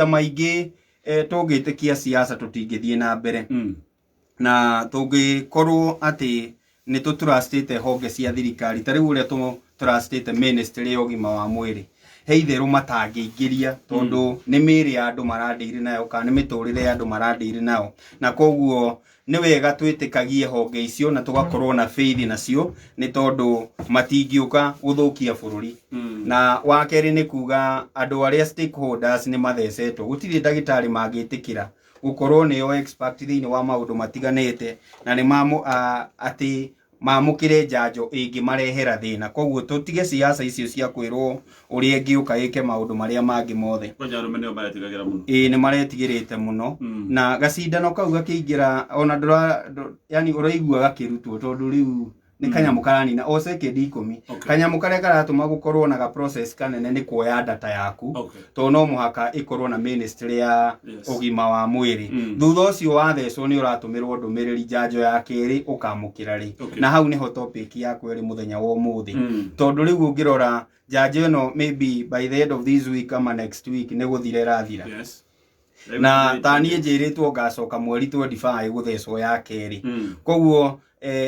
Maingĩ tũngĩtĩkia siasa tũtingĩthiĩ na mbere. Na tũngĩkorwo atĩ nĩ tũtrustĩte honge cia thirikari ta rĩu ũrĩa tũtrustĩte ministry ya ũgima wa mwĩrĩ, he itherũ matangĩingĩria, tondũ nĩ mĩĩrĩ ya andũ marandĩire nayo kana nĩ mĩtũrĩre ya andũ marandĩire nayo. Na koguo nĩ wega twĩtĩkagie honge icio na tũgakorwo na faith nacio, nĩ tondũ matingĩũka gũthũkia bũrũri. Na wa kerĩ nĩ kuga andũ arĩa stakeholders nĩ mathecetwo, gũtirĩ ndagĩtarĩ mangĩtĩkĩra gũkorwo nĩo expert thĩinĩ wa maũndũ matiganĩte na nĩ mamũ atĩ mamũkĩre njanjo ĩngĩmarehera thĩna. Koguo tũtige siasa icio cia kwĩrwo ũrĩa ĩngĩũka ĩke maũndũ marĩa mangĩ mothe. Kwanja arũme nĩo maretigagĩra mũno. Ĩĩ, nĩ maretigĩrĩte mũno. Na gacindano kau gakĩingĩra ona ndũra yani ũraigua gakĩrutwo, tondũ rĩu nĩ kanyamũ karanina o sekendi 10. Kanyamũ karĩa karatũma gũkorwo na ga process kanene nĩ kuoya data yaku, tondũ no mũhaka ĩkorwo na ministry ya ũgima wa mwĩrĩ. Thutha ũcio wathecwo nĩ ũratũmĩrwo ndũmĩrĩri njanjo ya kerĩ ũkamũkĩra rĩ. Na hau nĩho topic yakwa ĩrĩ mũthenya wa ũmũthĩ, tondũ rĩu ũngĩrora njanjo ĩno, maybe by the end of this week ama next week nĩ gũthira ĩrathira. Na ta niĩ njĩrĩtwo ngacoka mweri 25 gũthecwo ya kerĩ. Koguo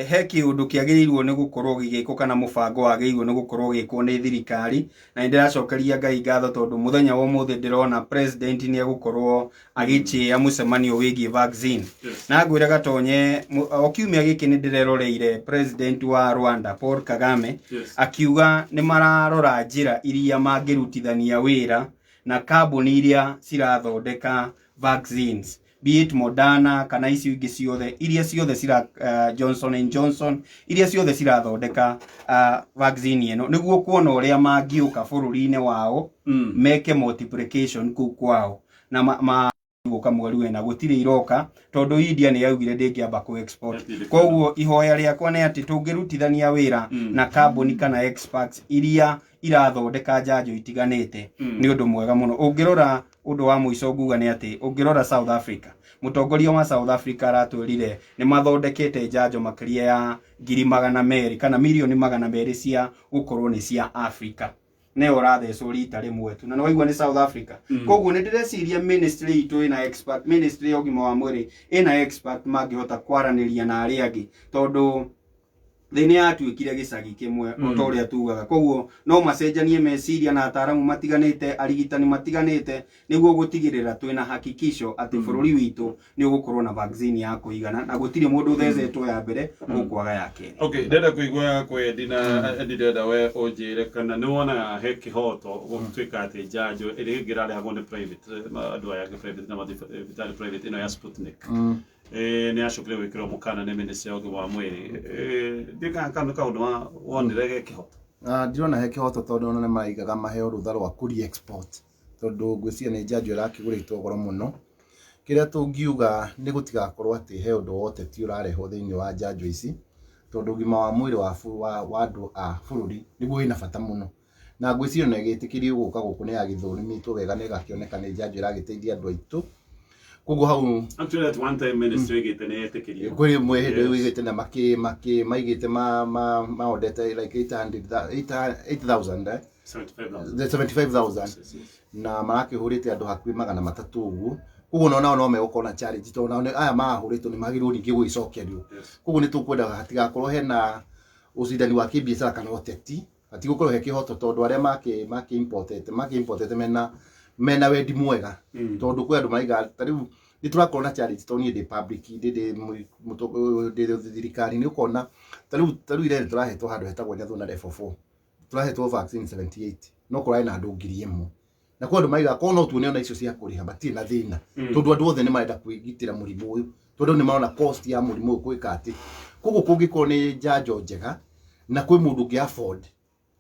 he kĩũndũ kĩagĩrĩirwo nĩ gũkorwo gĩgĩkwo kana mũbango wagĩrĩirwo nĩ gũkorwo ũgĩkwo nĩ thirikari. Na nĩ ndĩracokeria Ngai ngatho tondũ mũthenya wa ũmũthĩ ndĩrona president nĩ egũkorwo agĩchĩa mũcemanio wĩgiĩ vaccine. Na ngwĩra gatonye o kiumia gĩkĩ nĩ ndĩreroreire president wa Rwanda Paul Kagame akiuga nĩ mararora njĩra iria mangĩrutithania wĩra na kambuni iria cirathondeka vaccines, be it Moderna kana icio ingĩ ciothe iria ciothe cira Johnson and Johnson, iria ciothe cirathondeka vaccine ĩno, nĩguo kuona ũrĩa mangĩũka bũrũri-inĩ wao meke multiplication kũu kwao. Na ma gũka mweri wena gũtirĩ iroka, tondũ India nĩ yaugire ndĩngĩamba kũ export. Koguo ihoya rĩakwa nĩ atĩ tũngĩrutithania wĩra na kambuni kana experts iria irathondeka njanjo itiganĩte, nĩ ũndũ mwega mũno. Ũngĩrora ũndũ wa mũico nguga nĩ atĩ ũngĩrora South Africa, mũtongoria wa South Africa aratwĩrire nĩ mathondekete njanjo makĩria ya 200,000 kana mirioni 200 cia gũkorwo nĩ cia Africa, nĩyo ũrathecwo rita rĩmwe tu, na nĩ waigua nĩ South Africa. Koguo nĩ ndĩreciria ministry itũ ĩna expert, ministry ya ũgima wa mwĩrĩ ĩna expert mangĩhota kwaranĩria na arĩa angĩ, tondũ thĩ nĩ yatuĩkire gĩcagi kĩmwe o ta ũrĩa tugaga. Koguo no macenjanie meciria na ataaramu matiganĩte, arigitani matiganĩte, nĩguo gũtigĩrĩra twĩna hakikisho atĩ bũrũri witũ nĩ ũgũkorwo na vaccine ya kũigana na gũtirĩ mũndũ ũthecetwo ya mbere ũkwaga ya kerĩ. Okay, ndĩrenda kũigua kwĩ Eddie, na Eddie, ndĩrenda we ũnjĩre kana nĩ wonaga he kĩhoto gũtuĩka atĩ njanjo ĩrĩa ĩngĩ ĩrarehagwo nĩ private, andũ aya angĩ private na mathibitarĩ private, ĩno ya Sputnik, nĩ yacokire gwĩkĩrwo mũkana nĩ ministry ya ũgima wa mwĩrĩ. Ndiũĩ kana nĩ kaũndũ wonire ge kĩhoto. Ah, ndirona he kĩhoto, tondũ ona nĩ maraigaga maheo rũtha rwa kũri export, tondũ ngwĩciria nĩ njanjo ĩrakĩgũrĩtwo goro mũno. Kĩrĩa tũngiuga nĩ gũtigakorwo atĩ he ũndũ wa ũteti ũrarehwo thĩinĩ wa njanjo ici, tondũ ũgima wa mwĩrĩ wa andũ a bũrũri nĩguo wĩna bata mũno. Na ngwĩciria ona ĩgĩtĩkĩrio gũka gũkũ nĩ yagĩthũrimĩtwo wega na ĩgakĩoneka nĩ njanjo ĩragĩteithia andũ aitũ. Koguo hau Actually, at one time ministry ĩgĩte nĩ yetĩkĩrio. Kwĩ mwe hĩndĩ ĩigĩte na makĩ makĩ maigĩte ma maondete like 800 8000, eh? 75,000. The 75,000. Yes. Na marakĩhũrĩte andũ hakuhĩ 300 ũguo. Koguo nao no megũkorwo na challenge, tondũ nao aya marahũrĩtwo nĩ magĩrĩirwo ningĩ gũgĩcokerio. Koguo nĩ tũkwendaga hatigakorwo hena ũcindani wa kĩbiacara kana ũteti, hatigũkorwo he kĩhoto, tondũ arĩa makĩ importete mena wendi mwega, tondũ kwĩ andũ maraiga ta rĩu nĩ tũrakorwo na challenge, tondũ niĩ ndĩ public, ndĩ thirikari-inĩ, ũkona ta rĩu ira tũrahetwo handũ hetagwo Nyathuna level 4, tũrahetwo vaccine 78, no kũrarĩ na andũ 1000, na kwĩ andũ maraiga korwo no tuone ona icio cia kũrĩha matirĩ na thĩna, tondũ andũ othe nĩ marenda kwĩgitĩra mũrimũ ũyũ, tondũ nĩ marona cost ya mũrimũ ũyũ gwĩka atĩ. Koguo kũngĩkorwo nĩ njanjo njega na kwĩ mũndũ ũngĩ afford,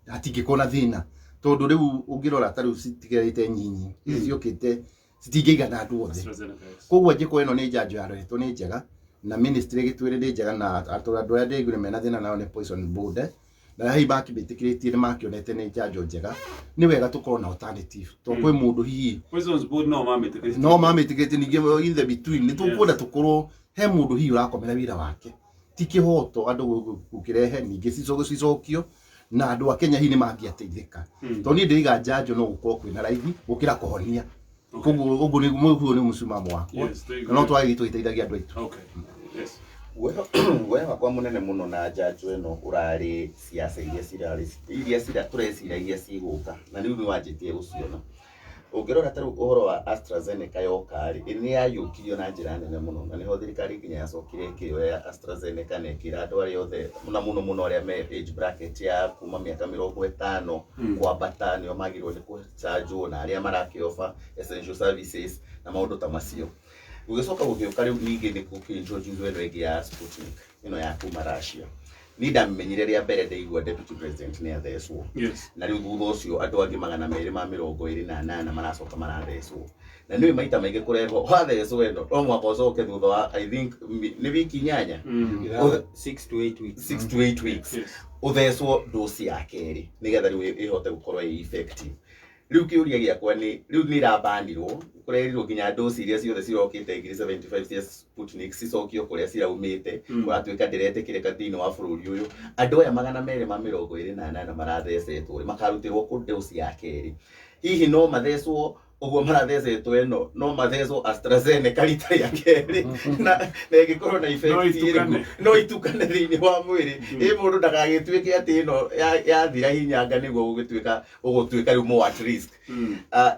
hatingĩkorwo na thĩna, tondũ rĩu ũngĩrora ta rĩu citigarĩte nyinyi ici ciũkĩte citingĩigana andũ othe. AstraZeneca, yes. Koguo angĩkorwo ĩno nĩ njanjo yarehetwo nĩ njega na ministry ĩgĩtwĩre nĩ njega, na andũ arĩa ndĩraiguire mena thĩna nao nĩ Poison Board, na hihi makĩmĩtĩkĩrĩtie nĩ makĩonete nĩ njanjo njega, nĩ wega tũkorwo na alternative, tondũ kwĩ mũndũ hihi Poisons Board no mamĩtĩkĩrĩtie. No mamĩtĩkĩrĩtie. Ningĩ in the between nĩ tũkwenda tũkorwo he mũndũ hihi ũrakomera wĩra wake. Ti kĩhoto andũ gũkĩrehe ningĩ cicokio na andũ a Kenya hihi nĩ mangĩateithĩka, tondũ niĩ ndĩiga njanjo no gũkorwo kwĩna raithi gũkĩra kũhonia. Koguo ũguo nĩ ũguo nĩ mũcumamo wakwa. Yes, thank Na no you. twagĩrĩirwo tũgĩteithagia andũ aitũ. Okay. Yes. Guoya wakwa mũnene mũno na njanjo ĩno ũrarĩ ciaca iria cirarĩ iria cira tũreciragia cigũka na rĩu nĩ wanjĩtie gũciona. Ũngĩrora ta rĩu ũhoro wa AstraZeneca yoka rĩ, nĩ yayũkirio na njĩra nene mũno na nĩho thirikari nginya yacokire ĩkĩoya AstraZeneca na ĩkĩra andũ arĩa othe na mũno mũno arĩa me age bracket ya kuma mĩaka 50 kwambata nĩo magĩrĩirwo nĩ kũcanjwo na arĩa marakĩoba essential services na maũndũ ta macio. Gũgĩcoka gũgĩũka rĩu ningĩ nĩ gũkĩ-introduce ĩno ĩngĩ ya Sputnik ĩno ya kuma Russia. Niĩ ndamĩmenyire rĩa mbere ndaigua deputy president nĩ athecwo. Yes. Na rĩu thutha ũcio andũ angĩ 228 maracoka marathecwo. Na nĩũĩ maita maingĩ kũrehwo wathecwo ĩno no mũhaka ũcoke thutha wa I think nĩ wiki 8 6 to 8 weeks. 6 to 8 weeks. Yes. Ũthecwo dosi ya kerĩ nĩgetha rĩu ĩhote gũkorwo ĩ effective. Rĩu kĩũria gĩakwa nĩ rĩu nĩ ĩrabanirwo kũrerirwo nginya dosi iria ciothe cirokĩte 75,000 cia Sputnik cicokio kũrĩa ciraumĩte. Kũratuĩka ndĩretĩkĩrĩka thĩinĩ wa bũrũri ũyũ. Andũ aya 228 marathecetwo rĩ makarutĩrwo kũ dosi ya kerĩ. Hihi no mathecwo ũguo marathecetwo ĩno no mathecwo AstraZeneca rita rĩa kerĩ na ĩngĩkorwo na effect No itukane. ĩrĩkũ? No itukane thĩinĩ wa mwĩrĩ. Ĩ mũndũ ndagagĩtuĩke atĩ ĩno yathira hinyanga nĩguo gũgĩtuĩka ũgũtuĩka rĩu more at risk.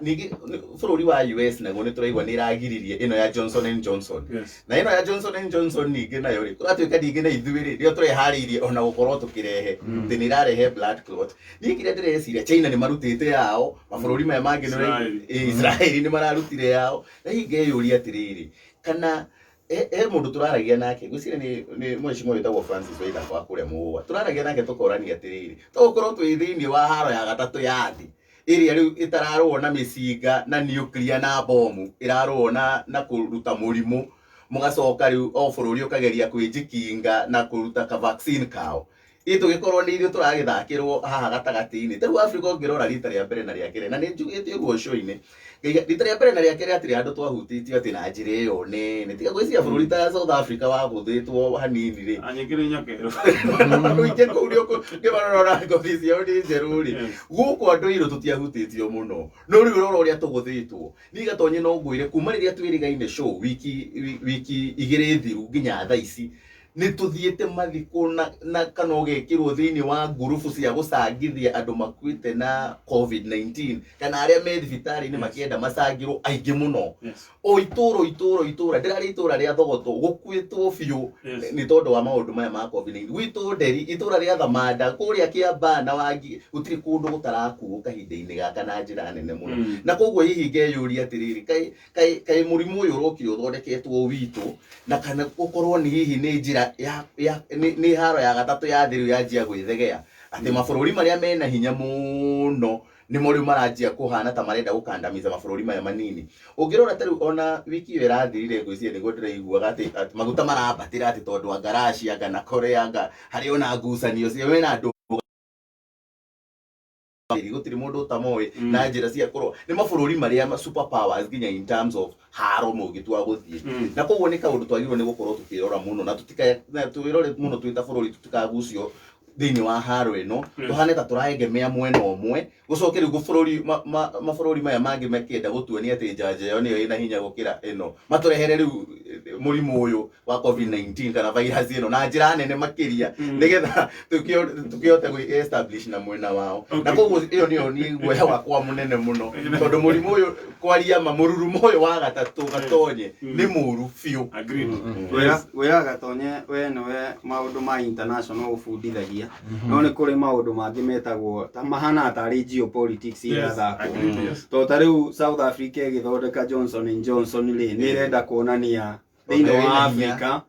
Ningĩ bũrũri wa US naguo nĩ tũraigua nĩ ĩragiririe ĩno ya Johnson and Johnson. Yes. Na ĩno ya Johnson and Johnson ningĩ nayo rĩ kũratuĩka ningĩ na ithuĩ rĩ nĩo tũreharĩirie ona gũkorwo tũkĩrehe atĩ nĩ ĩrarehe blood clot. Niĩ kĩrĩa ndĩreciria China nĩ marutĩte yao, mabũrũri maya mangĩ nĩ Israeli. Israeli nĩ mararutire yao. Na hihi ngeyũria atĩrĩrĩ kana he mũndũ tũraragia nake ngwĩciria nĩ mheshimiwa wĩtagwo Francis Waithaka wa kũrĩa Mũgũa. Tũraragia nake tũkorania atĩrĩrĩ tũgũkorwo twĩ thĩinĩ wa haro ya gatatũ ya thĩ ĩrĩa rĩu ĩtararũo na mĩcinga na nuclear na bomu ĩrarũo na kũruta mũrimũ mũgacoka rĩu o bũrũri ũkageria kwĩjikinga na kũruta ka vaccine kao. Ĩ tũgĩkorwo nĩ ithuĩ tũragĩthakĩrwo haha gatagatĩ-inĩ. Ta rĩu Africa ũngĩrora rita rĩa mbere na rĩa kerĩ na nĩ njugĩte ũguo show-inĩ rita rĩa mbere na rĩa kerĩ hatirĩ handũ twahutĩtio atĩ na njĩra ĩyo nene. Tiga gwĩciria bũrũri ta South Africa wagũthĩtwo hanini rĩ. Anyingĩ nĩ nyokerũ. Andũ aingĩ kũu nĩ ũkĩmarora ona ngothi ciao nĩ njerũ rĩ. Gũkũ andũ airũ tũtiahutĩtio mũno. No rĩu ũrora ũrĩa tũgũthĩtwo. Niĩ Gatonye no ngwĩre kuma rĩrĩa twĩrĩgaine show wiki 2 thiru nginya thaa ici nĩ tũthiĩte mathiko na kana ũgekĩrwo thĩinĩ wa ngurubu cia gũcangithia andũ makuĩte na COVID-19 kana arĩa me thibitarĩ-inĩ makĩenda macangĩrwo aingĩ mũno. O itũra itũra itũra ndĩrarĩ itũra rĩa Thogoto gũkuĩtwo biũ nĩ tondũ wa maũndũ maya ma COVID-19. Gwitũ Nderi itũra rĩa Thamanda kũrĩa Kĩambaa na Wangi gũtirĩ kũndũ gũtarakuo kahinda-inĩ gaka na njĩra nene mũno. Na koguo hihi ngeyũria atĩrĩrĩ kaĩ mũrimũ ũyũ ũrokire ũthondeketwo witũ na kana gũkorwo nĩ hihi nĩ njĩra ya nĩ haro ya gatatũ ya thĩ rĩu yanjia gwĩthegea atĩ mabũrũri marĩa mena hinya mũno nĩmo rĩu maranjia kũhana ta marenda gũkandamiza mabũrũri maya manini. Ũngĩrora ta rĩu ona wiki ĩyo ĩrathirire ngwĩciria nĩguo ndĩraiguaga atĩ maguta marambatĩra atĩ tondũ anga Russia anga na Korea anga harĩ ona ngucanio cia wĩna andũ gũtirĩ mũndũ ũtamoĩ na njĩra cia kũrũa nĩ mabũrũri marĩa super powers nginya in terms of haro mũngĩtua gũthiĩ. Na koguo nĩ kaũndũ twagĩrĩirwo nĩ gũkorwo tũkĩrora mũno na twĩrore mũno twĩ ta bũrũri tũtikagucio thĩinĩ wa haro ĩno tũhane ta tũraegemea mwena ũmwe gũcoke rĩu bũrũri mabũrũri maya mangĩ makĩenda gũtuonia atĩ njanjo ĩyo nĩyo ĩna hinya gũkĩra ĩno matũrehere rĩu mũrimũ ũyũ wa COVID-19 kana virus ĩno na njĩra nene makĩria nĩgetha tũkĩhote gwĩ establish na mwena wao. Na koguo ĩyo nĩyo niĩ guoya wakwa mũnene mũno tondũ mũrimũ ũyũ kwaria ma mũrurumo ũyũ wa gatatũ Gatonye nĩ mũru biũ. Agreed. Wĩra Gatonye we nĩwe maũndũ ma international ũbundithagia no nĩ kũrĩ maũndũ mangĩ metagwo ta mahana tarĩ geopolitics irathakwo. Tondũ ta rĩu South Africa ĩgĩthondeka Johnson and Johnson rĩ nĩ ĩrenda kuonania thĩinĩ wa Africa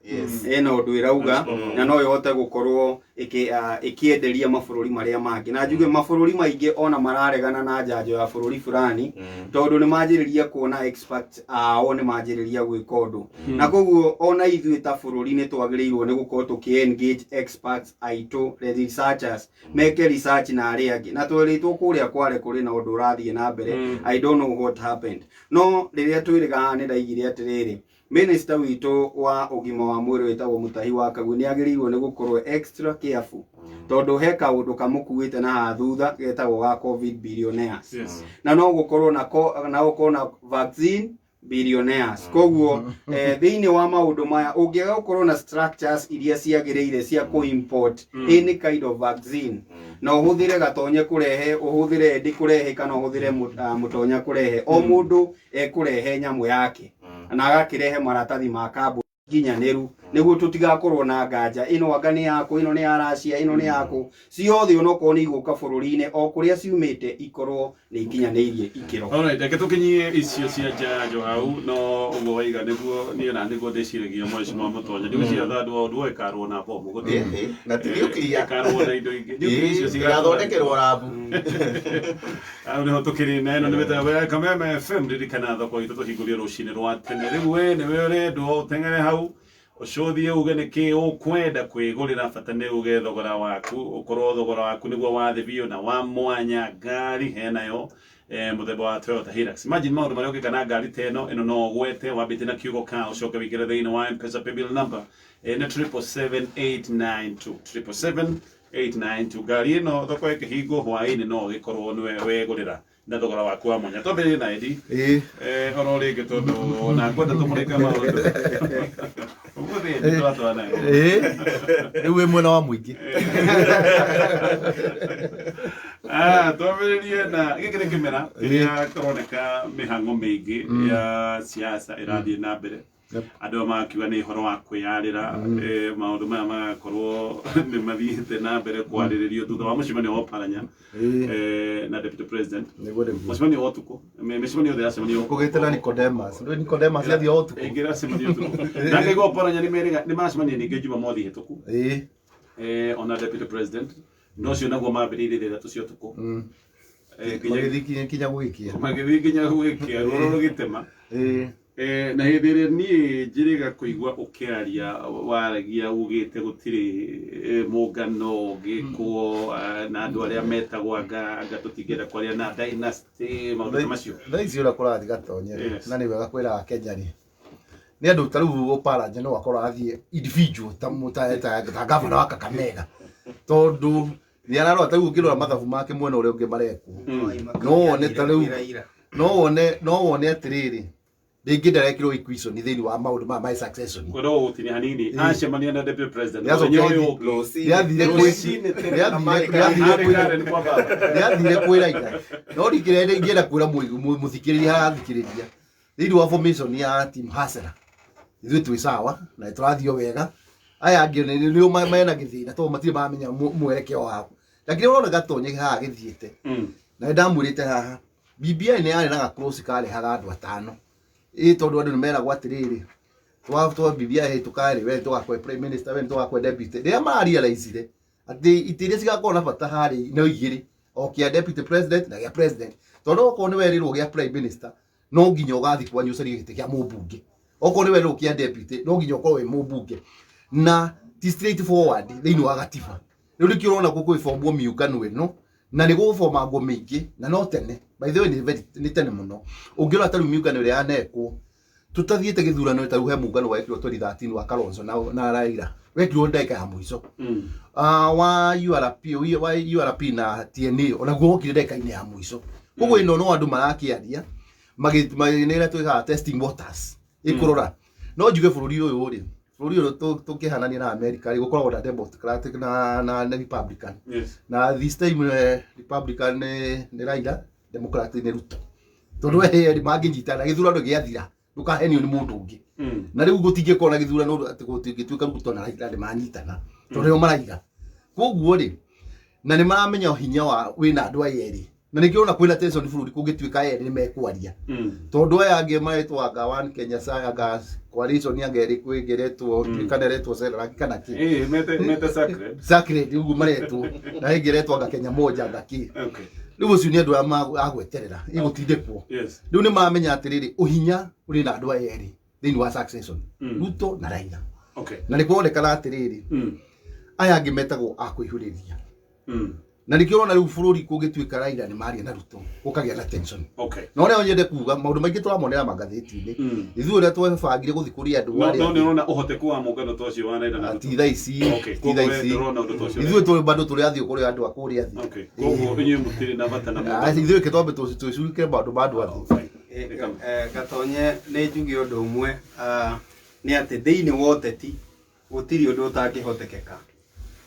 ĩna ũndũ ĩrauga na no ĩhote gũkorwo ĩkĩenderia mabũrũri marĩa mangĩ. Na njuge mabũrũri maingĩ ona mararegana na njanjo ya bũrũri fulani tondũ nĩ manjĩrĩria kuona experts ao nĩ manjĩrĩria gwĩka ũndũ. Na koguo ona ithuĩ ta bũrũri nĩ twagĩrĩirwo nĩ gũkorwo tũkĩ engage experts aitũ researchers meke research na arĩa angĩ. Na twerĩtwo kũrĩa Kware kũrĩ na ũndũ ũrathiĩ na mbere. I don't know what happened. No rĩrĩa twĩrĩga nĩ ndaigire atĩrĩrĩ minister witũ wa ũgima wa mwĩrĩ wĩtagwo Mutahi wa Kagwe nĩ agĩrĩirwo nĩ gũkorwo extra careful tondũ he kaũndũ kamũkuĩte na haha thutha getagwo ga COVID billionaires. Na no gũkorwo na na gũkorwo na vaccine billionaires. Koguo thĩinĩ wa maũndũ maya ũngĩaga gũkorwo na structures iria ciagĩrĩire cia kũ-import any kind of vaccine, na ũhũthĩre Gatonye kũrehe, ũhũthĩre Eddie kũrehe, kana ũhũthĩre Mũtonya kũrehe, o mũndũ ekũrehe nyamũ yake na agakĩrehe maratathi ma kambuni nginyanĩru nĩguo tũtigakorwo na nganja, ĩno anga nĩ yaku, ĩno nĩ ya Russia, ĩno nĩ yaku, ciothe onokorwo nĩ igũka bũrũri-inĩ o kũrĩa ciumĩte ikorwo nĩ ikinyanĩirie ikĩro. Alright, reke tũkinyie icio cia njanjo hau, no ũguo waiga nĩguo niĩ na nĩguo ndĩciragia mheshimiwa Mũtonya. Ndigwĩciria third world war ĩkarũo na bomu gũtirĩ. Na ti nuclear. Ĩkarũo na indo ingĩ. Nuclear icio Igathondekerwo rabu. Hau nĩho tũkĩrĩ na ĩno nĩ mĩtambo ya Kameme FM. Ririkana thoko itũ tũhingũrie rũcinĩ rwa tene. Rĩu we nĩwe ũrendwo ũteng'ere hau ũcũthie uge nĩkĩ ũkwenda kwĩgũrĩra, bata nĩ uge thogora waku, ũkorwo thogora waku nĩguo wa thĩ biũ na wa mwanya. Ngari henayo mũthemba wa Toyota Hilux. Imagine maũndũ marĩa ũngĩka na ngari ta ĩno. Ĩno no ũgwete wambĩtie na kiugo ka, ũcoke wĩingĩre thĩinĩ wa M-Pesa paybill number nĩ 777892, 777892. Ngari ĩno thoko ĩkĩhingwo hwaĩ-inĩ no ũgĩkorwo nĩwe wegũrĩra na thogora waku wa mwanya. Twambĩrĩrie na Eddie. Oro rĩngĩ tondũ na ngwenda tũmũrĩke maũndũ ũmũthĩ nĩ twatwara nayo. Rĩu wĩ mwena wa mũingĩ. Twambĩrĩrie na gĩkĩ nĩ kĩmera kĩrĩa kĩroneka mĩhang'o mĩingĩ ya siasa ĩrathiĩ na mbere. Andũ aya magakiuga nĩ ũhoro wa kwĩyarĩra, maũndũ maya magakorwo nĩ mathiĩte na mbere kwarĩrĩrio thutha wa mũcemanio wa Oparanya na deputy president. Nĩguo nĩguo. Mũcemanio wa ũtukũ, mĩcemanio yothe yacemanio Kũgĩte na Nicodemus. Ndũĩ Nicodemus athiĩ o ũtukũ. Ĩngĩ ĩracemanio ũtukũ. Na ngaigua Oparanya nĩ merĩga nĩ maracemania ningĩ Jumamothi hĩtũku ona deputy president, no ũcio naguo mambĩrĩirie thaa 3 cia ũtukũ. Magĩthiĩ kinya gwĩkia. Magĩthiĩ nginya gwĩkia rũrũ rũgĩtema. Na hĩndĩ ĩrĩa niĩ njĩrĩga kũigua ũkĩaria waragia ugĩte gũtirĩ mũngano ũngĩkwo na andũ arĩa metagwo anga tũtingĩenda kwaria na dynasty maũndũ ta macio. Thaa ici ũrĩa kũrathiĩ Gatonye rĩ, na nĩ wega kwĩra Akenya rĩ, nĩ andũ ta rĩu Oparanya no akorwo athiĩ individual ta gavana wa Kakamega, tondũ nĩ ararora ta rĩu ũngĩrora mathabu make mwena ũrĩa ũngĩ marekwo, no wone ta rĩu no wone atĩrĩrĩ, rĩngĩ ndarekĩrwo equation thĩinĩ wa maũndũ maya ma succession. Kwenda gũgũtinia hanini, acemania na deputy president Nĩacokire mũthenya ũyũ ũngĩ. Nĩathire Rũcinĩ tene. nĩathire Arĩ Karen kwa baba. Nĩathire kwĩ Raila, no ndingĩrenda ingĩenda kwĩra mũthikĩrĩria harathikĩrĩria thĩinĩ wa formation ya team Hustler, ithuĩ twĩ sawa na nĩtũrathiĩ o wega. Aya angĩ nĩo mena gĩthĩna tondũ matirĩ mamenya mwerekeo wao, lakini ũrona Gatonye haha gĩthiĩte na nĩndamwĩrĩte haha BBI nĩ yarĩ na gaclause karehaga andũ atano, ĩ tondũ andũ nĩ meragwo atĩrĩrĩ, twa BBI hĩtũka rĩ, we tũgakwe prime minister, we tũgakwe deputy. Rĩrĩa mararealize atĩ itĩ iria cigakorwo na bata harĩ no igĩrĩ, o kĩa deputy president na gĩa president, tondũ okorwo nĩ werĩrwo gĩa prime minister, no nginya ũgathiĩ kwanyu ũcarie gĩtĩ kĩa mũmbunge, okorwo nĩ werĩrwo kĩa deputy, no nginya ũkorwo wĩ mũmbunge, na ti straight forward thĩinĩ wa gatiba. Rĩu nĩkĩo ũrona gũkwĩbomwo mĩũngano ĩno na nĩ gũgũbomangwo mĩingĩ, na no tene, by the way, nĩ tene mũno. Ũngĩrora ta rĩu mĩũngano ĩrĩa yanekwo tũtathiĩte gĩthurano, ta rĩu he mũngano wekirwo 2013 wa Kalonzo na Raila, wekirwo ndagĩka ya mũico. Wa URP, wa URP na TNA onaguo wokire ndagĩka-inĩ ya mũico. Koguo ĩno no andũ marakĩaria nĩ ĩrĩa twĩkaga testing waters ĩkũrora. No njuge bũrũri ũyũ rĩ, bũrũri ũyũ tũkĩhanania na America rĩ, gũkoragwo na Democratic na Republican. Na this time Republican nĩ Raila, Democratic nĩ Ruto, tondũ we erĩ mangĩnyitana gĩthurano gĩathira, ndũkahenio nĩ mũndũ ũngĩ. Na rĩu gũtingĩkorwo na gĩthurano atĩ gũtingĩtuĩka Ruto na Raila nĩ manyitana, tondũ nĩo maraiga. Koguo rĩ, na nĩ maramenya hinya wa wĩna andũ aya erĩ, na nĩkĩo ũrona kwĩna tension bũrũri. Kũngĩtuĩka erĩ nĩ mekwaria, tondũ aya angĩ maretwo anga One Kenya sa anga coalition anga ĩrĩkũ ĩngĩ ĩretwo, kana ĩretwo Serelak kana kĩ. Mete sacred. Sacred ũguo maretwo, na ĩngĩ ĩretwo anga Kenya Moja anga kĩ. Rĩu ũcio nĩ andũ aya a gweterera ĩgũtindĩkwo. Rĩu nĩ maramenya atĩrĩrĩ, ũhinya ũrĩ na andũ aya erĩ thĩinĩ wa succession, Ruto na Raila. Na nĩ kuonekana atĩrĩrĩ, aya angĩ metagwo a kũihũrĩria. Na nĩkĩo ũrona rĩu bũrũri kũngĩtuĩka Raila nĩ maria na Ruto gũkagĩa na tension. Okay. Na ũrĩa nyende kuga maũndũ maingĩ tũramonera magathĩti-inĩ. Ithuĩ ũrĩa twebangire gũthiĩ kũrĩ andũ No arĩa no nĩ ũrona ũhoteku wa mũngano ta ũcio wa Raila na Ruto. ti thaa ici, Okay. ti Koguo thaa we ici. ndũrona ũndũ ta ũcio. Ithuĩ tũrĩ bado tũrĩ athiĩ kũrĩ andũ a kũrĩa thĩ. Okay. Koguo inyuĩ mũtirĩ na bata na Ah, mũngano. ithuĩ reke twambe twĩcurikĩre maũndũ ma andũ a thĩ. Fine. Gatonye nĩ njuge ũndũ ũmwe, nĩ atĩ thĩinĩ wa ũteti gũtirĩ ũndũ ũtangĩhotekeka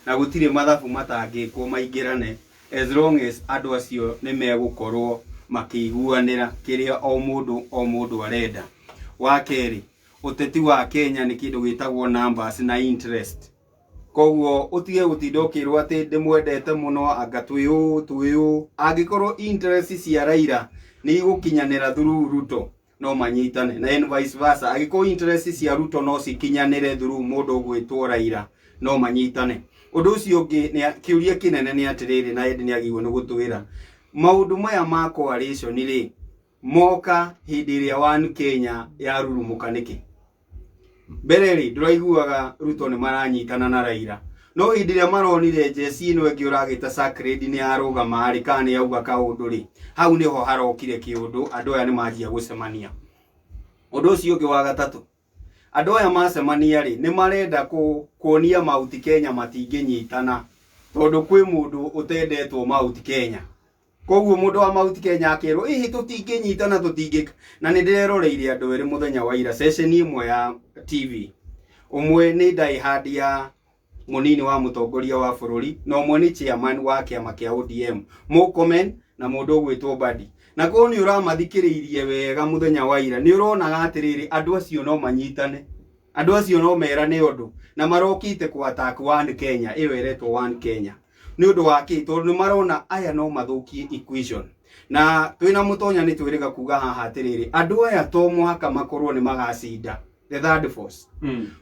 na gũtirĩ mathabu matangĩkwo maingĩrane as long as andũ acio nĩ megũkorwo makĩiguanĩra kĩrĩa o mũndũ o mũndũ arenda. Wa kerĩ, ũteti wa Kenya nĩ kĩndũ gĩtagwo numbers na interest. Koguo ũtige gũtinda ũkĩrwo atĩ ndĩmwendete mũno anga twĩ ũũ twĩ ũũ, angĩkorwo interest cia Raila nĩ igũkinyanĩra through Ruto no manyitane, na and vice versa, angĩkorwo interest cia Ruto no cikinyanĩre through mũndũ ũgwĩtwo Raila no manyitane. Ũndũ ũcio ũngĩ nĩ kĩũria kĩnene nĩ atĩrĩrĩ, na Ed nĩ agĩrĩirwo nĩ gũtwĩra maũndũ maya ma coalition rĩ moka hĩndĩ ĩrĩa One Kenya yarurumũka nĩkĩ? Mbere rĩ ndũraiguaga Ruto nĩ maranyitana na Raila, no hĩndĩ ĩrĩa maronire njeci ĩno ĩngĩ ũragĩta Sacred nĩ yarũgama rĩ kana nĩ yauga kaũndũ rĩ, hau nĩho harokire kĩũndũ, andũ aya nĩ manjia gũcemania. Ũndũ ũcio ũngĩ wa gatatũ, andũ aya macemania rĩ nĩ marenda kuonia Mount Kenya matingĩnyitana tondũ kwĩ mũndũ ũtendetwo Mount Kenya. Koguo mũndũ wa Mount Kenya akerwo ĩhĩ tũtingĩnyitana tũtingĩka. Na nĩ ndĩreroreire andũ erĩ mũthenya wa ira session ĩmwe ya TV. Ũmwe nĩ diehard ya mũnini wa mũtongoria wa bũrũri na ũmwe nĩ chairman wa kĩama kĩa ODM Murkomen na mũndũ ũgwĩtwo Mbadi. Na korwo nĩ ũramathikĩrĩirie wega mũthenya wa ira nĩ ũronaga atĩrĩrĩ andũ acio no manyitane, andũ acio no merane ũndũ na marokĩte ku attack One Kenya ĩyo ĩretwo One Kenya. Nĩ ũndũ wa kĩ? Tondũ nĩ marona aya no mathũkie equation. Na twĩna Mũtonya nĩ twĩrĩga kuga haha atĩrĩrĩ andũ aya to mũhaka makorwo nĩ magacinda the third force.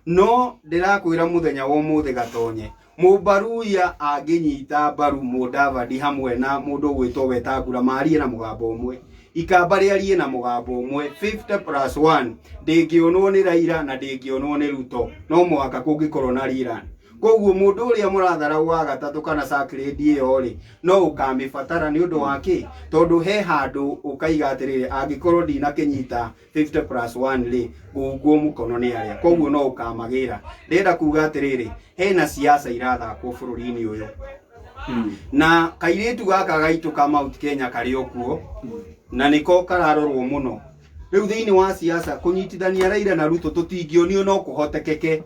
No ndĩrakwĩra mũthenya wa ũmũthĩ Gatonye, Mũmbaruya angĩnyita mbaru Mũdavadi hamwe na mũndũ ũgwĩtwo Wetangula marie na mũgambo ũmwe, Ikamba rĩarie na mũgambo ũmwe, 50 plus 1 ndĩngĩonwo nĩ Raila na ndĩngĩonwo nĩ Ruto, no mũhaka kũngĩkorwo na rerun. Koguo mũndũ ũrĩa mũratharau wa gatatũ kana sacred ĩyo rĩ no ũkamĩbatara nĩ ũndũ wa kĩ? Tondũ he handũ ũkaiga atĩrĩrĩ angĩkorwo ndinakĩnyita 50 plus 1 rĩ ngũungwo mũkono nĩ arĩa, koguo no ũkamagĩra. Ndĩrenda kuga atĩrĩrĩ hena siasa irathakwo bũrũri-inĩ ũyũ na kairĩtu gaka gaitũ ka Mount Kenya karĩ o kuo na nĩko kararorwo mũno. Rĩu thĩinĩ wa siasa kũnyitithania Raila na Ruto tũtingĩonio no kũhotekeke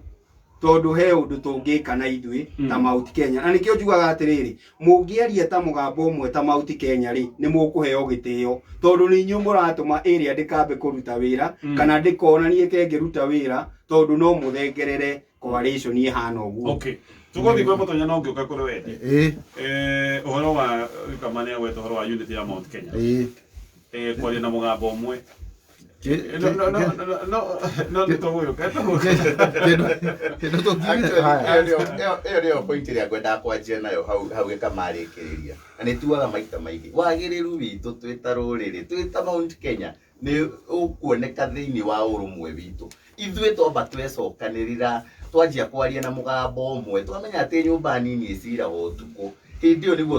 tondũ he ũndũ tũngĩka na ithuĩ ta Mount Kenya. Na nĩkĩo njugaga atĩrĩrĩ mũngĩaria ta mũgambo ũmwe ta Mount Kenya rĩ nĩ mũkũheo gĩtĩo tondũ nĩ inyuĩ mũratũma ĩrĩa ndĩkambe kũruta wĩra kana ndĩkonanie kengĩruta wĩra tondũ no mũthengerere coalition ĩhana ũguo. Okay. Tũgũthiĩ kwĩ Mũtonya no ngĩũka kũrĩ wendi. Ĩĩ, Ũhoro wa Gĩkama nĩ agweta ũhoro wa unity ya Mount Kenya. ĩĩ. Kwaria na mũgambo ũmwe. No no no no no nĩ tũgũgĩũka tũgũgĩũka. Kĩndũ tũngiuga Actually, haya. ĩyo nĩyo point ĩrĩa ngwendaga kwanjia nayo hau hau gĩkamarĩkĩrĩria. Na nĩ tugaga maita maingĩ wagĩrĩru witũ twĩ ta rũrĩrĩ twĩ ta Mount Kenya nĩ ũkuoneka thĩinĩ wa ũrũmwe witũ. Ithuĩ twamba twecokanĩrĩra twanjia kwaria na mũgambo ũmwe twamenya atĩ nyũmba nini ĩciraga ũtukũ hĩndĩ ĩyo nĩguo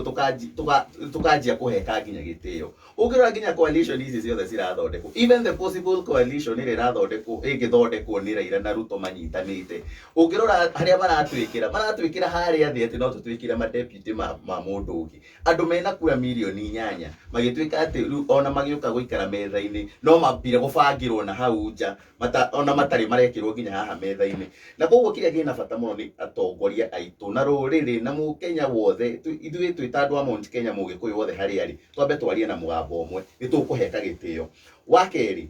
tũkanjia kũheka nginya gĩtĩo. Ũngĩrora nginya coalition ici ciothe cirathondekwo, even the possible coalition ĩrĩa ĩrathondekwo ĩngĩthondekwo nĩ Raila na Ruto manyitanĩte, ũngĩrora harĩa maratwĩkĩra maratwĩkĩra harĩa thĩ atĩ no tũtwĩkĩre ma deputy ma mũndũ ũngĩ. Andũ mena kura mirioni 8 magĩtuĩka atĩ rĩu ona magĩũka gũikara metha-inĩ no mambire gũbangĩrwo na hau nja ona matarĩ marekĩrwo nginya haha metha-inĩ. Na koguo kĩrĩa kĩna bata mũno nĩ atongoria aitũ na rũrĩrĩ na mũkenya wothe, ithuĩ twĩ ta andũ a Mount Kenya mũgĩkũyũ wothe harĩa arĩ twambe twarie na mũgambo ũmwe nĩ tũkũheka gĩtĩo. Wa kerĩ,